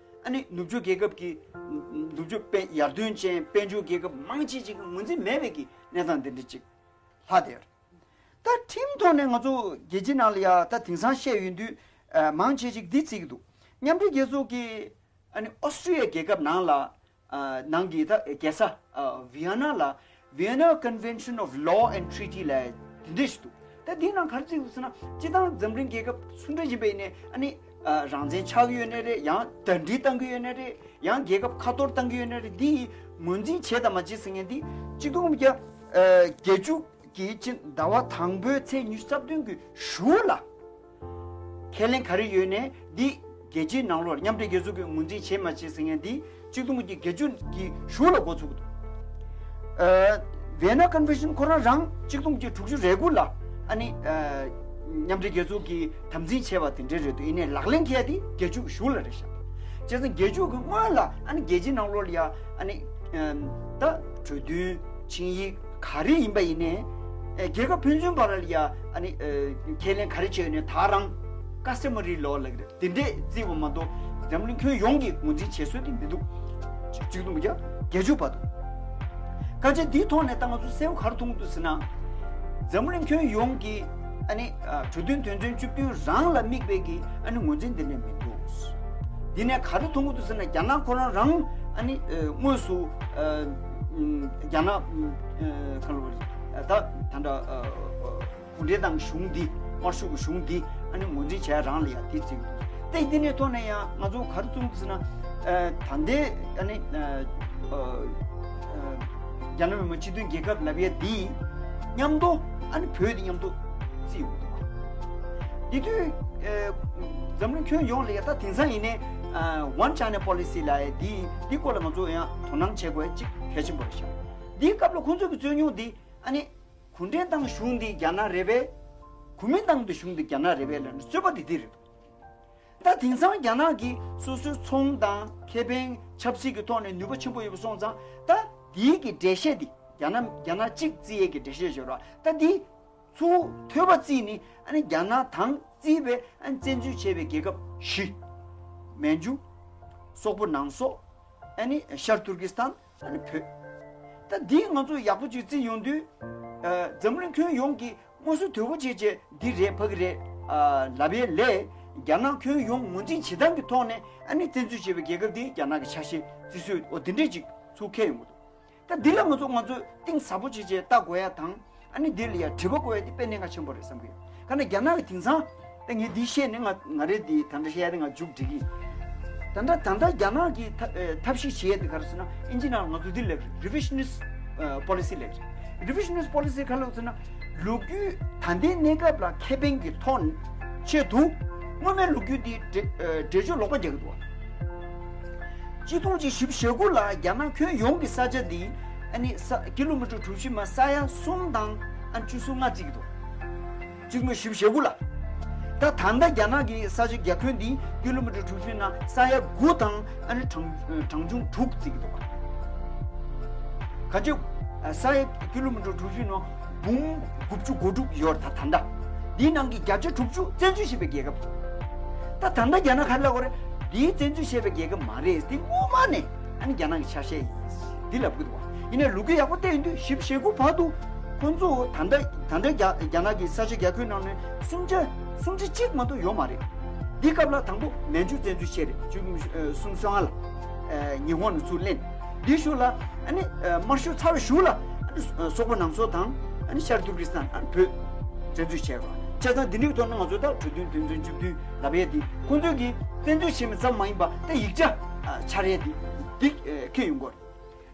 ཨ་ནི་ནུབ་ཕྱོགས་རྒྱལ་ཁབ་ཀྱི་ནུབ་ཕྱོགས་དཔལ་ཡར་ཐོན་ཅན་དཔལ་འབྱོར་རྒྱལ་ཁབ་མང་ཆེ་ཅིག་གི་ངོས་འཛིན་མེད་པའི་གི་གནས་སྟངས་དེ་འདྲ་ཅིག་ལྷག་བསྡད་ཡོད་རེད། ད་ཁྲིམས་ཐོག་ནས་ང་ཚོ་རྒྱལ་སྤྱི་ནང་ལ་ཡ་ད་དེང་སང་བཤད་ཡོང་དུས་ཨ་མང་ཆེ་ཅིག་འདི་བརྩི་གི་འདུག་མཉམ་འབྲེལ་རྒྱལ་ཚོགས་ཀྱི་ཨ་ནི་ཨོ་སི་ཀྲི་ཡ་རྒྱལ་ཁབ་ནང་ལ་ཨ་ནང་གི་ད་རྒྱལ་ས་ཨ་ཝི་ཡ་ན་ལ་Vienna Convention of Law and Treaty ལབ་དེ་འདྲ་ཞིག་འདུག་ད་དེའི་ནང་ག་རེ་བརྩིས་འདུག་ཟེར་ན། སྤྱིར་བཏང་འཛམ་གླིང་རྒྱལ་ཁབ་སུ་འདྲ་ཡིན་པ་ཡིན་ནའི་ཨ་ནི་ཨ་རང་བཙན་ཆགས་ཀྱི་ཡོད་ནའི་རེད། ཡང་ཟླ་སྒྲིལ་བཏང་གི་ཡོད་ནའི་རེད། ཡང་རྒྱལ་ཁབ་ཁ་གཏོར་བཏང་གི་ཡོད་ནའི་རེད། འདི་ངོས་འཛིན་བྱས་དང་མ་བྱས་ཟེར་མཁན་འདི་གཅིག་སྟོང་དགུ་བརྒྱ་ཨ་བརྒྱད་ཅུ་གི་ཕྱི་ཟླ་བ་དང་པོའི་ཚེས་ཉི་ཤུ་རྩ་བདུན་གྱི་གཞུག་ལ་ཁས་ལེན་ག་རེ་ཡོད་ནའི་འདི་རྒྱལ་སྤྱིའི་ནང་ལོགས་མཉམ་འབྲེལ་རྒྱལ་ཚོགས་ཀྱིས་ངོས་འཛིན་བྱས་མ་བྱས་ཟེར་མཁན་འདི་གཅིག་སྟོང་དགུ་བརྒྱ་བརྒྱད་ཅུ་གི་གཞུག་ལ་འགོ་ཚུགས་འདུག་ཨ་ཝི་ཡེ་ན་ཀོན་ཝེན་ཤན་ཁོ་རང་རང་གཅིག་སྟོང་དགུ་བརྒྱ་དྲུག་ཅུ་རེ་དགུ་ལ་ཨ་ནི་ཨ་མཉམ་འབྲེལ་རྒྱལ་ཚོགས་ཀྱིས་དམ་འཛིན་བྱས་པ་དེ་འདྲ་རེད་འདུག་ཡིན་ནའི་ལག་ལེན་འཁེལ་ཡ་དེ་བརྒྱད་ཅུ་གི་གཞུག་ལ་རེད་ཤག་བྱས་ཙང་བརྒྱད་ཅུ་གི་སྔོན་ལ་ཨ་ནི་རྒྱལ་སྤྱིའི་ནང་ལོགས་ལ་ཡ་ཨ་ནི་ཨ་ད་གྲོས་མཐུན་ཆིངས་ཡིག་ག་རེ་ཡིན་པ་ཡིན་ནའི་ཨ་རྒྱལ་ཁབ་ཕན་ཚུན་བར་ལ་ཡ་ཨ་ནི་ཨ་ཁས་ལེན་ག་རེ་བྱས་ཡོད་ནའི་ད་རང་ཀ་སི་ཊ་མ་རི་ལོ་ལབ་ཀྱི་རེད། དེ་འདྲས་བརྩིས་པ་མ་གཏོགས་འཛམ་གླིང་ཁྱོན་ཡོངས་ཀྱིས་ངོས་འཛིན་བྱེད་སྲོལ་དེ་མི་འདུག་གཅིག་སྟོང་དགུ་བརྒྱ་བརྒྱད་ཅུ་བར་དུ། སྐད་ཆ་འདིའི་ཐོག་ནས་ད་ང་ཚོ་གསལ་པོ་ག་རེ་མཐོང་གི་འདུག་ཟེར་ན། འཛམ་གླིང་ཁྱོན་ཡོངས་ཀྱིས་ཨ་ནི་ཨ་གྲོས་མཐུན་དོན་ཚན་བཅུ་བདུན་རང་ལ་དམིགས་པའི་གི་ཨ་ནི་ངོས་འཛིན་འདི་ནས་མི་འདུག་འདི་ནས་ག་རེ་མཐོང་གི་འདུག་ཟེར་ན། རྒྱ་ནག་ཁོ་རང་རང་ཨ་ནི་ཨ་དངོས་སུ་ཨ་ཨ་རྒྱ་ནག་ཨ་ག་ལ་བ་ད་ད་འདྲ་ཨ་ཨ། གུང་ཁྲན་ཏང་གཞུང་འདི་དམར་ཤོག་གི་གཞུང་འདི་ཨ་ནི་ངོས་འཛིན་བྱས་རང་ལ་ཡང་དེ་བརྩི་གི་འདུག་དེ་འདི་ནས་ཐོག་ནས་ཡང་ང་ཚོ་ག་རེ་བཙུགས་འདུག་ཟེར་ན། ཨ་ད་ལྟའི་ཨ་ནི་ཨ་ཨ་རྒྱ་ནག་མི་དམངས་སྤྱི་མཐུན་རྒྱལ་ཁབ་ལབ་ཡ་འདི་མཉམ་དུ་ཨ་ནི་བོད་འདི་མཉམ་དུ་བརྩི་ཡོང་གི་འདུག་དེ་དུས་ཨ་འཛམ་གླིང་ཁྱོན་ཡོངས་ལ་ཡ་ད་དེང་སང་ཡིན་ནའི་ཨ་One China Policy ལབ་ཡ་འདི་འདི་སྐོར་ལ་ང་ཚོ་ཡང་དོ་སྣང་བྱེད་དགོས་ཡ་གཅིག་གལ་ཆེན་པོ་རེད་ཤག་འདིའི་སྐབས་ལ་ཁོང་ཚོ་གི་རྩོད་རྙོག་འདི་ཨ་ནི་གུང་ཁྲན་ཏང་གཞུང་འདི་རྒྱ་ནག་རེད་པས། གོ་མིན་ཏང་གི་གཞུང་འདི་རྒྱ་ནག་རེད་པས་ལབ་ནས་རྩོད་པ་འདི་འདི་རེད་འདུག་ད་དེང་སང་རྒྱ་ནག་གིས་སོ་སོའི་ཚོང་དང་ཁེ་ཕན་ཆབ་སྲིད་ཀྱི་ཐོག་ནས་ནུས་པ་ཆེན་པོ་ཡོད་པ་སོང་ཙང་། ད་འདིའི་གི་འགྲེལ་བཤད་འདི་རྒྱ་ནག་རྒྱ་ནག་གཅིག་བརྩི་ཡས་ཀྱི་འགྲེལ་བཤད་བྱོས་རོགས། ད་འདི་ཚུར་ཐོས་པ་བརྩིས་ནས་ཨ་ནི་རྒྱ་ནག་དང་ བརྩིས་པའི་ཨ་ནི་བཙན་འཛུལ་བྱས་པའི་རྒྱལ་ཁབ་བཞི། མན་ཇུ། སོག་པོ་ནང་སོག་ཨ་ནི་ཤར་ཐུར་ཀི་སི་ཐན། ཨ་ནི་བོད། ད་འདི་ང་ཚོ་ཡག་པོ་ཅིག་བརྩིས་ཡོང་དུས། ཨ་འཛམ་གླིང་ཁྱོན་ཡོངས་ཀྱི་དངོས་སུ་དོད་པོ་བྱས་བྱས་འདི་རེད་ཕ་གི་རེད། ཨ་ལབ་ཡས་ལས། རྒྱ་ནག་ཁྱོན་ཡོངས་ངོས་འཛིན་བྱེད་སྟངས་ཀྱི་ཐོག་ནས་ཨ་ནི་བཙན་འཛུལ་བྱས་པའི་རྒྱལ་ཁབ་འདི་རྒྱ་ནག་གི་ཆ་ཤས་བརྩི་སྲོལ་འོ་འདི་འདྲས་ཅིག་ཚུར་འཁྱེར་ཡོང་གི་འདུག་ད་འདི་ལ་ང་ཚོ་ང་ཚོས་གཏིང་ཟབ་པོ་བྱས་བྱས་ལྟ་དགོས་ཡ་དང་། ཨ་ནི་འདི་ལ་ཡ་དྲི་བ་བཀོད་ཡ་འདི་དཔེ་གནད་འགག་ཆེན་པོ་རེད་བསམ་གི་ཡོད། ག་ནས་རྒྱ་ནག་གི་དེང་སང་། ད་ངས་འདི་བཤད་ནས་ང་ང་རེ་འདི་ད་ལྟ་བཤད་ཡ་དེ་ང་མཇུག་སྒྲིལ་གི་ཡིན། ད་ལྟ་ད་ལྟ་རྒྱ་ནག་གི་ཐབས་ཨེ་ཐབས་ཤེས་བྱེད་ཡ་དེ་ག་རེ་ཟེར་ན། ཨིན་ཇི་ནང་ང་ཚོ་འདི་ལབ་རེད། རི་བི་ཤི་ནི་སི་ཨ་པོ་ལི་སི་ལབ་རེད། རི་བི་ཤི་ནི་སི་པོ་ལི་སི་ག་ལབ་ཟེར་ན། ལོ་རྒྱུས་ད་ལྟའི་གནས་སྐབས་ལ་ཁེ་ཕན་གྱི་ཐོག་ཆེད་དུ་སྔོན་མའི་ལོ་རྒྱུས་འདི་འགྲེལ་ཨ་འགྲེལ་བརྗོད་ལོག་པ་རྒྱག་གི་འདུག་བ། གཅིག་སྟོང་གཅིག་བཞི་བཅུ་ཞེ་དགུ་ལ་རྒྱ་ནག་ཁྱོན་ཡོངས་ཀྱི་ས་ཆ་འདི་ཨ་ནི་ས་ཀི་ལོ་མི་ཊར་གྲུ་བཞི་མ་ས་ཡ་གསུམ་དང་ཨ་བཅུ་གསུམ་ལྔ་བརྩིས་ཀྱི་འདུག་གཅིག་སྟོང་བཞི་བཅུ་ཞེ་དགུ་ལ། ད་ད་ལྟ་རྒྱ་ནག་གི་ས་ཆ་རྒྱ་ཁྱོན་འདི་ཀི་ལོ་མི་ཊར་གྲུ་བཞི་ནང་ས་ཡ་དགུ་དང་ཨ་ནི་གྲངས་གྲངས་ཆུང་དྲུག་བརྩིས་ཀྱི་འདུག་ག་ཅི། ས་ཡ་ཀི་ལོ་མི་ཊར་གྲུ་བཞི་ནང་འབུམ་དགུ་བཅུ་གོ་དྲུག་ཡོད་རེད་ད་ད་ལྟ། འདིའི་ནང་གི་བརྒྱ་ཆ་དྲུག་ཅུ་བཙན་འཛུལ་བྱས་པའི་རྒྱལ་ཁབ། ད་ད་ལྟ་རྒྱ་ནག་ག་རེ་ལབ་དགོས་རེད། འདིའི་བཙན་འཛུལ་བྱས་པའི་རྒྱལ་ཁབ་མ་རེད། འདི་སྔོན་མ་ནས་ཨ་ནི་རྒྱ་ནག་གི་ཆ་ཤས་ཡིན། འདི་ལབ་གི་འདུག་བ། ཡིན་ནའི་ལོ་རྒྱུས་ཡག་པོ་བལྟས་ཡོང་དུས་བཞི་བཅུ་ཞེ་དགུ་བར་དུ་ཁོང་ཚོ་ད་ལྟ་ད་ལྟ་རྒྱ་རྒྱ་ནག་གི་ས་ཆ་རྒྱ་ཁྱོན་ནང་ནས་སུམ་ཆ་སུམ་ཆ་གཅིག་མ་གཏོགས་ཡོད་མ་རེད། འདི་སྐབས་ལ་དང་པོ་མན་ཇུ་བཙན་འཛུལ་བྱས་རེད། བཅུ་གསུམ་སོ་ལྔ་ལ། ཨ་ཉི་ཧོང་ནས་ཚུར་ལེན། འདི་ཤུལ་ལ་ཨ་ནི་ཨ་དམར་ཤོག་ཚར་བའི་གཞུག་ལ་ཨ་ནི་ཨ་སོག་པོ་ནང་སོག་དང་ཨ་ནི་ཤར་ཏུར་ཀི་སི་ཐན། ཨ་ནི་བོད་བཙན་འཛུལ་བྱས་རོགས། བྱས་ཙང་འདི་འདྲའི་ཐོག་ནས་ང་ཚོ་ད་གྲོས་མཐུན་དོན་ཚན་བཅུ་བདུན་ལབ་ཡས་འདི་ཁོང་ཚོས་ཀྱིས་བཙན་འཛུལ་བྱས་མིན་ཙམ་མ་ཡིན་པ་ད་ཡིག་ཆ་ཨ་འཆར་ཡས་འདི་འདི་ཨ་འཁྱེར་ཡོང་གི་རེད།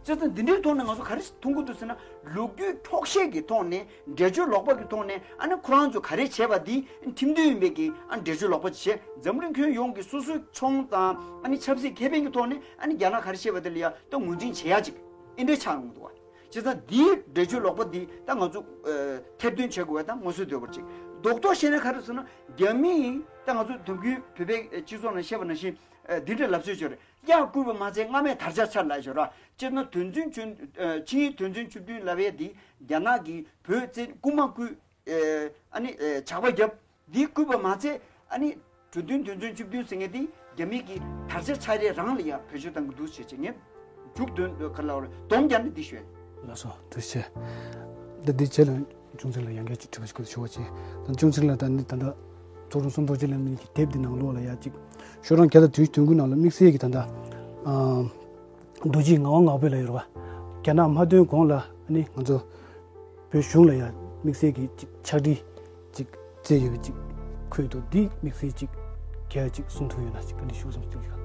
བྱས་ཙང་འདི་འདྲའི་ཐོག་ནས་ང་ཚོ་ག་རེ་མཐོང་གི་འདུག་ཟེར་ན། ལོ་རྒྱུས་འཁྱོག་བཤད་ཀྱི་ཐོག་ནས་འགྲེལ་བརྗོད་ལོག་པ་གི་ཐོག་ནས་ཨ་ནི་ཁོ་རང་ཚོ་ག་རེ་བྱས་པ་འདི་ཁྲིམས་མཐུན་ཡིན་པའི་གི་ཨ་འགྲེལ་བརྗོད་ལོག་པ་བྱས། འཛམ་གླིང་ཁྱོན་ཡོངས་ཀྱི་སོ་སོའི་ཚོང་དང་ཨ་ནི་ཆབ་སྲིད་ཁེ་ཕན་གྱི་ཐོག་ནས་ཨ་ནི་རྒྱ་ནག་ག་རེ་བྱས་པ་དེ་ལ་ཡ་ད་ངོས་འཛིན་བྱེད་ཡ་ཅིག་ཨེ་འདྲས་ཆགས་ཡོང་གི་འདུག་བ། བྱས་ཙང་འདིའི་འགྲེལ་བརྗོད་ལོག་པ་འདི་ད་ང་ཚོ་ཨ་ཐེར་འདོན་བྱེད་དགོས་པ་དང་མངོན་གསལ་དོད་པོ་ཅིག་རྡོག་རྡོག་བཤད་ན་ག་རེ་ཟེར་ན། རྒྱ་མིས་ད་ང་ཚོ་དུས་རྒྱུན་བོད་པའི་སྤྱི་ཚོགས་ནང་བཤད་པ་ནང་བཞིན་ཨ་འདི་འདྲའི་ལབ་སྲོལ་ཅིག་ཡོད་རེད། གཡག་བརྐུས་པ་མ་ཚད་རྔ་མས་དར་ཆ་འཕྱར་ལབ་ཡོད་ར། སྤྱིར་ན་དོན་ཚན་བཅུ་ཨ་ཆིངས་ཡིག་དོན་ཚན་བཅུ་བདུན་ལབ་ཡས་འདི་རྒྱ་ནག་གིས་བོད་བཙན་རྐུ་མ་རྐུས། ཨ་ནི་ཨ་ཇག་པ་བརྒྱབ། འདི་བརྐུས་པ་མ་ཚད་ཨ་ནི་གྲོས་མཐུན་དོན་ཚན་བཅུ་བདུན་ཟེར་མཁན་འདི་རྒྱ་མི་གིས་དར་ཆ་འཕྱར་ཡས་རང་ལ་ཡང་བེད་སྤྱོད་བཏང་གི་འདུག་ཟེར་བྱས་ངས་མཇུག་དོན་ག་ལ་བར་སྡོམ་རྒྱག་ནས་འདི་ཞུས། ལགས་སོ། ཐུགས་རྗེ་ཆེ། ད་འདི་རྗེས་ལ་ཅུང་ཟད་ལ་ཡང་བསྐྱར་ཅིག་དྲི་བ་ཞིག་ཞུ་བ་བྱེད། ད་ཅུང་ཟད་ལ་ད་ནི་ད་ལྟ་ཚོགས་དྲུང་བསམ་རྡོ་རྗེ་ལགས་ཀྱི་དེབ་འདི་ནང་ལོགས་ལ་ཡ་ཅིག་ཤོག་གྲངས་བརྒྱ་དང་བདུན་ཅུ་དོན་དགུ་ནང་ལ་དམིགས་བསལ་གྱི་ད་ལྟ་ཨ་རྡོ་རྗེ་ངག་དབང་ངག་དཔལ་ལགས་ཡོད་རེད་བ། རྒྱ་ནག་མ་ཐོན་གོང་ལ་ཨ་ནི་ང་ཚོ་བོད་གཞུང་ལ་ཡ་དམིགས་བསལ་གྱི་ཅིག་ཕྱག་བྲིས་ཅིག་བསྩལ་ཡོད་པའི་ཅིག་ཁོད་དུ་འདི་དམིགས་བསལ་ཅིག་གལ་ཅིག་གསུང་ཐུབ་ཡོད་ན་ཅིག་བཀའ་འདྲི་ཞུ་བསམ་ཞུ་ཞིག་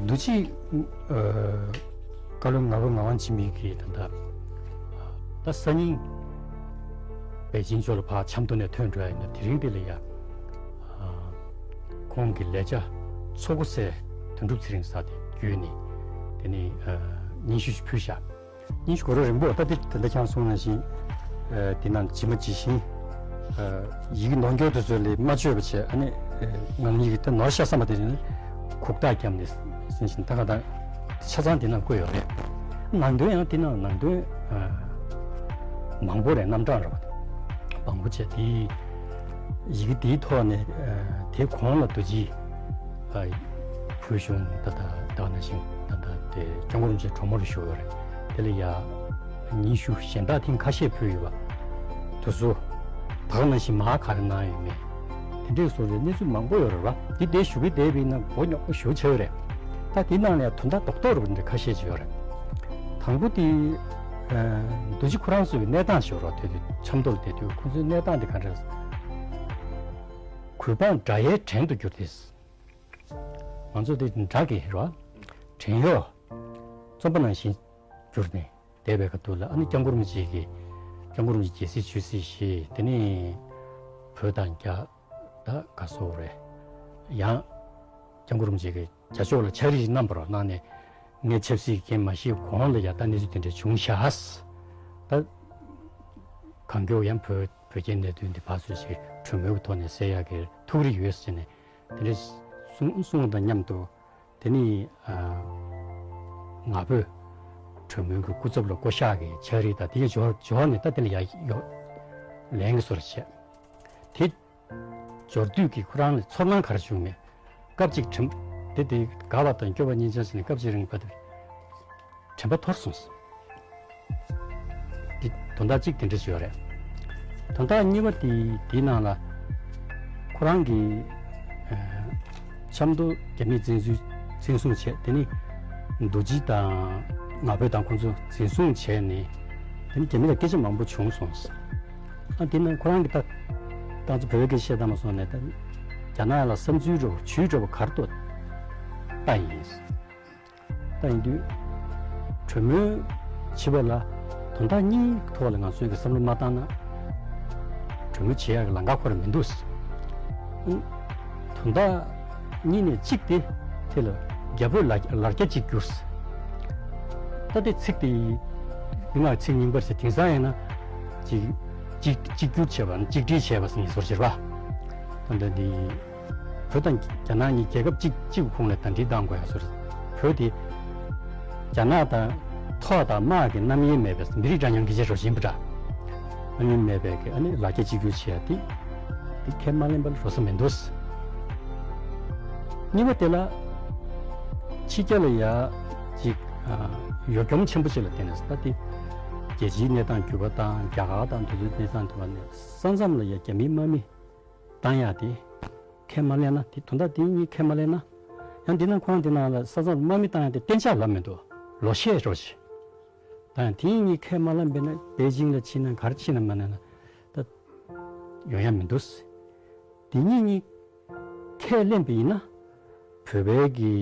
རྡོ་རྗེ་ཨ་བཀའ་བློན་ངག་དབང་ངག་དབང་འཆི་མེད་ཀྱིས་ད་ལྟ་ད་སང་ཉིན་པེ་ཅིན་ཕྱོགས་ལ་ཕར་ཆབ་མདོ་ནས་ཐོན་འགྲོ་ཡ་ཡིན་ན། དེ་རིང་འདི་ལ་ཡ་ཁོང་གི་ལས་བྱ་ཚོགས་འགོ་སའི་དོན་གྲུབ་ཚེ་རིང་ས་དེ་བརྒྱུད་ནས་དེ་ནས་སྙན་ཞུ་ཞིག་ཕུལ་བཞག་སྙན་ཞུ་གོ་རོ་རིང་པོ། ད་དེ་དེ་འདྲ་ཁྱང་སོང་ནང་བཞིན། ཨ་དེ་ནང་ཇི་མ་ཇི་བཞིན། ཨ་ཡི་གེ་ནོར་འཁྱོག་དེ་ཚོ་ལ་མ་བཅོས་པ་བྱས། ཨ་ནི་ཨ་ང་ཡི་གེ་དེ་ནོར་ཤག་བསམ་པ་དེ་ནི་ཁུག་རྟ་བརྒྱབ་ནས་ཟིན་བཞིན་ད་ག་ད་ཆ་ཚང་དེ་ནང་བཀོད་ཡོད་རེད། ནང་དོན་ཡང་དེ་ནང་ནང་དོན་ཨ་མང་པོ་རེད། རྣམ་གྲངས་རེད་པ། མང་པོ་བྱས་དེ་ཡི་གེ་དེའི་ཐོག་ནས་ཨ་དེ་གོང་ལ་རྡོ་རྗེ་ཨ་ཕུལ་བྱུང་ད་ལྟ་ད་ནང་བཞིན་ད་ལྟ་དེ་སྐྱབས་མགོན་རིན་པོ་ཆེ་གྲོགས་མོ་རུ་བཞུགས་ཡོད་རེད། དེ་ལ་ཡ་སྙན་ཞུ་གཞན་དག་ཐེངས་ཁ་ཤས་ཕུལ་ཡོད་པ་དེ་ཚོ་ད་ག་ནང་བཞིན་མར་ག་རེ་གནང་ཡོད་མེད་དེ་འདྲས་སོགས་ཀྱི་གནས་ཚུལ་མང་པོ་ཡོད་རེད་པ། འདི་འདྲའི་ཞུ་གི་བསྡད་པ་ཡིན་ན་མགོ་རྙོག་པོ་ཞེ་པོ་ཆགས་ཡོད་རེད། ད་དེ་ནང་ནས་དོན་དག་རྡོག་རྡོག་རེད་པ། འདི་འདྲ་ཁ་ཤས་ཅིག་ཡོད་རེད། དང་པོ་དེ་ཨ་རྡོ་རྗེ་ཁོ་རང་ཚོའི་གནས་སྟངས་ཞིག་ཡོད་རེད་པ། དེ་དུས་ཆབ་མདོ་ལ་བསྡད་དུས་ཁོ་ཚོའི་གནས་སྟངས་དེ་ག་འདྲ་རེད། གུས་འབངས་དགྲ་ཡའི་བྲན་དུ་གྱུར་ཏེ། ང་ཚོ་དེ་དགྲ་གི་རེད་པ། བྲན་གཡོག་བཙོན་པ་ནང་བཞིན་གྱུར་ནས་བསྡད་པའི་ཁ་ཐུག་ལ། ཨ་ནི་སྐྱབས་མགོན་རིན་པོ་ཆེ་གིས་སྐྱབས་མགོན་རིན་པོ་ཆེ་རྒྱལ་སྲིད་ཆོས་སྲིད་བཞེས། དེ་ནས་བོད་དང་རྒྱ་ད་ག་སོག་རེད། ཡང་སྐྱབས་མགོན་རིན་པོ་ཆེ་གིས་རྒྱ་ཕྱོགས་ལ་ཕྱག་བྲིས་ཤིག་གནང་བ་རོགས་གནང་ནས། ངས་ཆབ་སྲིད་ཀྱི་རྐྱེན་མ་ཤེས་གོང་ལ་ཡ་ད་གནས་ཚུལ་དེ་འདྲ་བྱུང་ཤག་ད་གང་མགྱོགས་ཡང་བོད་བོད་རྒྱའི་གནད་དོན་འདི་ཕར་ཚུར་ཞིག་གྲོས་མོལ་གྱི་ཐོག་ནས་སེལ་ཡག་གི་ཐུགས་རེ་ཡོད་ཟེར་ནས་དེ་འདྲ་གསུང་གསུང་དང་མཉམ་དུ། དེ་ནས་ཨ་ང་ཕོད་གྲོས་མོལ་གྱི་སྐུ་ཚབ་ལ་བསྐོ་གཞག་གི་ཕྱག་བྲིས་དང་དེ་གའི་འབྱོར་འབྱོར་ནས་ད་དེ་ལ་ཡ་ཡོ་ལན་གྱི་བཟོ་འདྲ་བྱས། དེ་འབྱོར་དུས་ཀྱི་ཁོ་རང་ལ་ཚོར་སྣང་ག་རེ་བྱུང་མེད། སྐབས་གཅིག་དྲན། དེ་དེ་དགའ་བ་དང་སྐྱོ་བ་གཉིས་ཆར་བྱས་ནས་སྐབས་གཅིག་རིང་བར་དུ་དྲན་པ་འཐོར་སོང་། འདི་དོན་དག་གཅིག་དེ་འདྲ་ཞིག་ཡོད་རེད། དོན་དག་གཉིས་པ་དེ་དེའི་ནང་ལ་ཁོ་རང་གི་ཨ་ཆབ་མདོ་རྒྱ་མིས་འཛིན་བཟུང་འཛིན་བཟུང་བྱས། དེ་ནི་རྡོ་རྗེ་དང་ང་ཕོད་དང་ཁོང་ཚོ་འཛིན་བཟུང་བྱས་ནས། དེ་ནི་རྒྱ་མི་ལ་སྐད་ཆ་མང་པོ་བྱུང་སོང་། ཨ་དེ་ནང་ཁོ་རང་གིས་ད་ད་ཚོ་བོད་སྐད་བཤད་སྟངས་མ་སོང་ནས། ད་རྒྱ་ནག་ལ་བསམ་ཚུལ་འདྲ་པོ་ཇུས་འདྲ་པོ་ག་རེ་འདུག་ལྟ་ཡིན། ལྟ་ཡིན་དུས་གྲོས་མོལ་བྱེད་པ་ལ་དོན་དག་གཉིས་ཐོག་ལ་ང་ཚོས་ཀྱི་བསམ་བློ་མ་བཏང་ན་གྲོས་མོལ་བྱེད་ཡག་གི་ལམ་ཁ་ཁོ་རང་མི་འདུག་དོན་དག་གཉིས་ནས་གཅིག་དེ་དེ་ལ་རྒྱ་བོད་ལ་ལར་རྒྱ་གཅིག་གྱུར། ད་དེ་ཚིག་དེ་མི་ང་ཚིག་རྙིང་པར་ཟེར། དེང་སང་ཡིན་ན་གཅིག་གཅིག་གཅིག་གྱུར་བྱས་པ། གཅིག་སྒྲིལ་བྱས་པ་ཟེར་ནས་བཟོ་བྱེད་པ། ད་ལྟ་འདི་བོད་དང་རྒྱ་ནག་གཉིས་རྒྱལ་ཁབ་གཅིག་གཅིག་གི་ཁོངས་ལ་ཟླ་སྒྲིལ་གཏང་དགོས་ཡ་བཟོ་རེད། བོད་དེ་རྒྱ་ནག་དང་ཐོག་དང་དམག་གི་རྣམ་གཡེང་མེད་པའི། མི་རིགས་འདྲ་མཉམ་གྱི་རྗེས་འགྲོ་བཞིན་པ་འདྲ། རྣམ་གཡེང་མེད་པའི་གི་ཨ་ནི་ལ་རྒྱ་གཅིག་གྱུར་བྱེད་ཡ་དེ་དེ་ཁས་མ་ལེན་པ་ལ་འགྲོ་ས་མི་འདུག་གཉིས་པ་དེ་ལ་ཕྱི་རྒྱལ་ལ་ཡ་ཅིག་ཨ་ཡོ་འཁྱོམ་ཆེན་པོ་ཅིག་ལ་བརྟེན་ནས། ད་དེ་རྒྱལ་སྤྱིའི་གནས་སྟངས་འགྱུར་བ་དང་། རྒྱ་གར་དང་དེ་ཚོའི་གནས་སྟངས་འགྱུར་བ་ནས་ས་མཚམས་ལ་ཡ་རྒྱ་མིའི་དམག་མི་བཏང་ཡག་དེ་ཁས་མ་ལེན་ན། དེ་དོན་དག་དེ་གཉིས་ཁས་མ་ལེན་ན། ཡང་འདི་ནང་ཁོ་རང་འདི་ནང་ལ་ས་མཚམས་དམག་མི་བཏང་ཡག་དེ་གཏན་འཇགས་ལབ་མི་འདུག་ལོ་ཤས་རོ་ཞིག་ད་ཡང་དེ་གཉིས་ཁས་མ་ལེན་པས་ན་པེ་ཅིང་ལ་ཕྱིན་ན། ག་རེ་ཕྱིན་ན་མ་ལེན་ན་ད་ཡོང་ཡ་མི་འདུག་དེ་གཉིས་གཉིས་ཁས་ལེན་པ་ཡིན་ན། བོད་པའི་གི་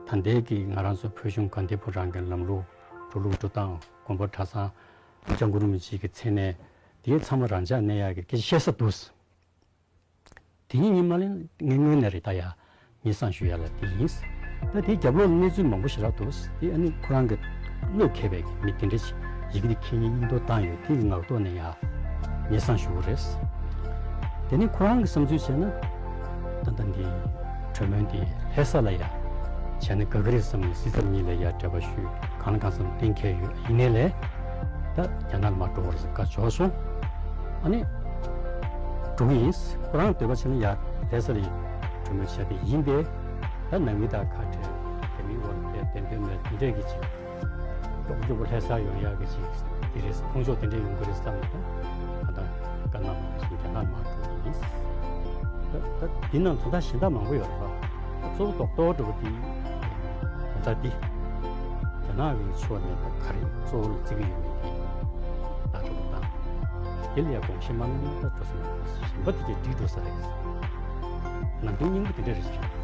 ད་ལྟའི་གི་ང་རང་ཚོ་བོད་གཞུང་དགའ་ལྡན་ཕོ་བྲང་གི་ལམ་ལུགས། འགྲོ་ལུགས་འགྲོ་སྟངས། དགོན་པ་གྲྭ་ཚང་། སྐྱབས་མགོན་རིན་པོ་ཆེ་གི་མཚན་གནས། དེ་ཚང་མ་རང་འཇགས་གནས་ཡག་གི་སྐད་ཆ་བཤད་ས་འདུག་དེ་གཉིས་གཉིས་མ་ལེན་ངས་དངོས་གནས་རེད། ད་ཡ་ངས་སང་ཞུ་ཡ་ལ་དེ་ཡིན། ད་དེའི་རྒྱབ་ལོགས་ལ་གནས་ཚུལ་མང་པོ་ཞེ་དྲག་འདུག་དེ་ཨ་ནི་ཁོ་རང་གི་བློས་འཁེལ་བའི་མི་དེ་འདྲ་ཞིག་ཡི་གེ་དེ་འཁྱེར་ནས་སྙིང་སྟོབས་བཏང་ཡོད། དེ་གི་ངག་ཐོག་ནས་ཡ་ངས་སང་ཞུ་གི་རེད། དེ་ནི་ཁོ་རང་གི་བསམ་ཚུལ་བྱས་ན། ད་ལྟ་འདི་གྲོས་མོལ་འདི་ལྷ་ས་ལ་ཡ་བྱས་ན་དགའ་གི་རེད་བསམ་ནས། སྲིད་ཚབ་གཉིས་ལ་ཡ་འབྲེལ་བ་ཞུས། གང་ལ་གང་འཚམ་གཏན་འཁེལ་ཡོད། ཡིན་ནའི་ལས་ད་རྒྱ་ནག་ལ་མར་འགྲོ་བར་བཀའ་འབྱོར་སོང་། ཨ་ནི་འགྲོ་གི་ཡིན། ཁོ་རང་འདོད་པ་བྱས་ན་ཡ་ལྷ་ས་ལ་གྲོས་མོལ་བྱས་པ་ཡིན་པས། ད་ནང་མི་དང་ཁ་བྲལ། རྒྱ་མིའི་དབར་དེ་བདེན་དོན་མེད་དེ་འདྲས་ཀྱི་ཅིག་མགྱོགས་པོ་མགྱོགས་པོ་ལྷ་ས་ཡོང་ཡག་གི་ཅིག་དེ་རེད། མཐོང་ཕྱོགས་དེ་འདྲས་ཡོང་གི་རེད་བསམ་ནས། ད་ད་ལྟ་བཀའ་གནང་བ་ནང་བཞིན་རྒྱ་ནག་མར་འགྲོ་གི་ཡིན། ད་ད་འདི་ནང་དོན་དག་གཞན་དག་མང་པོ་ཡོད་རེད་པ། གཙོ་བོ་རྡོག་རྡོག་འདྲ་པོ་འདི། དོན་དག་འདི་རྒྱ་ནག་གི་ཕྱོགས་ནས་ད་ག་རེ་གཙོ་བོ་ལ་བརྩི་གི་ཡོད་མེད་འདི་ད་འདྲ་པོ་དང་། དེ་ལ་ཡ་དགོངས་བཞེས་མ་གནང་ན་ད་འགྲོ་ས་མེད་པ། གཞན་པ་དེ་གས་འགྲིག་འགྲོ་ས་རེད། ནང་དོན་སྙིང་པོ་དེ་འདྲ་རེད་ཤག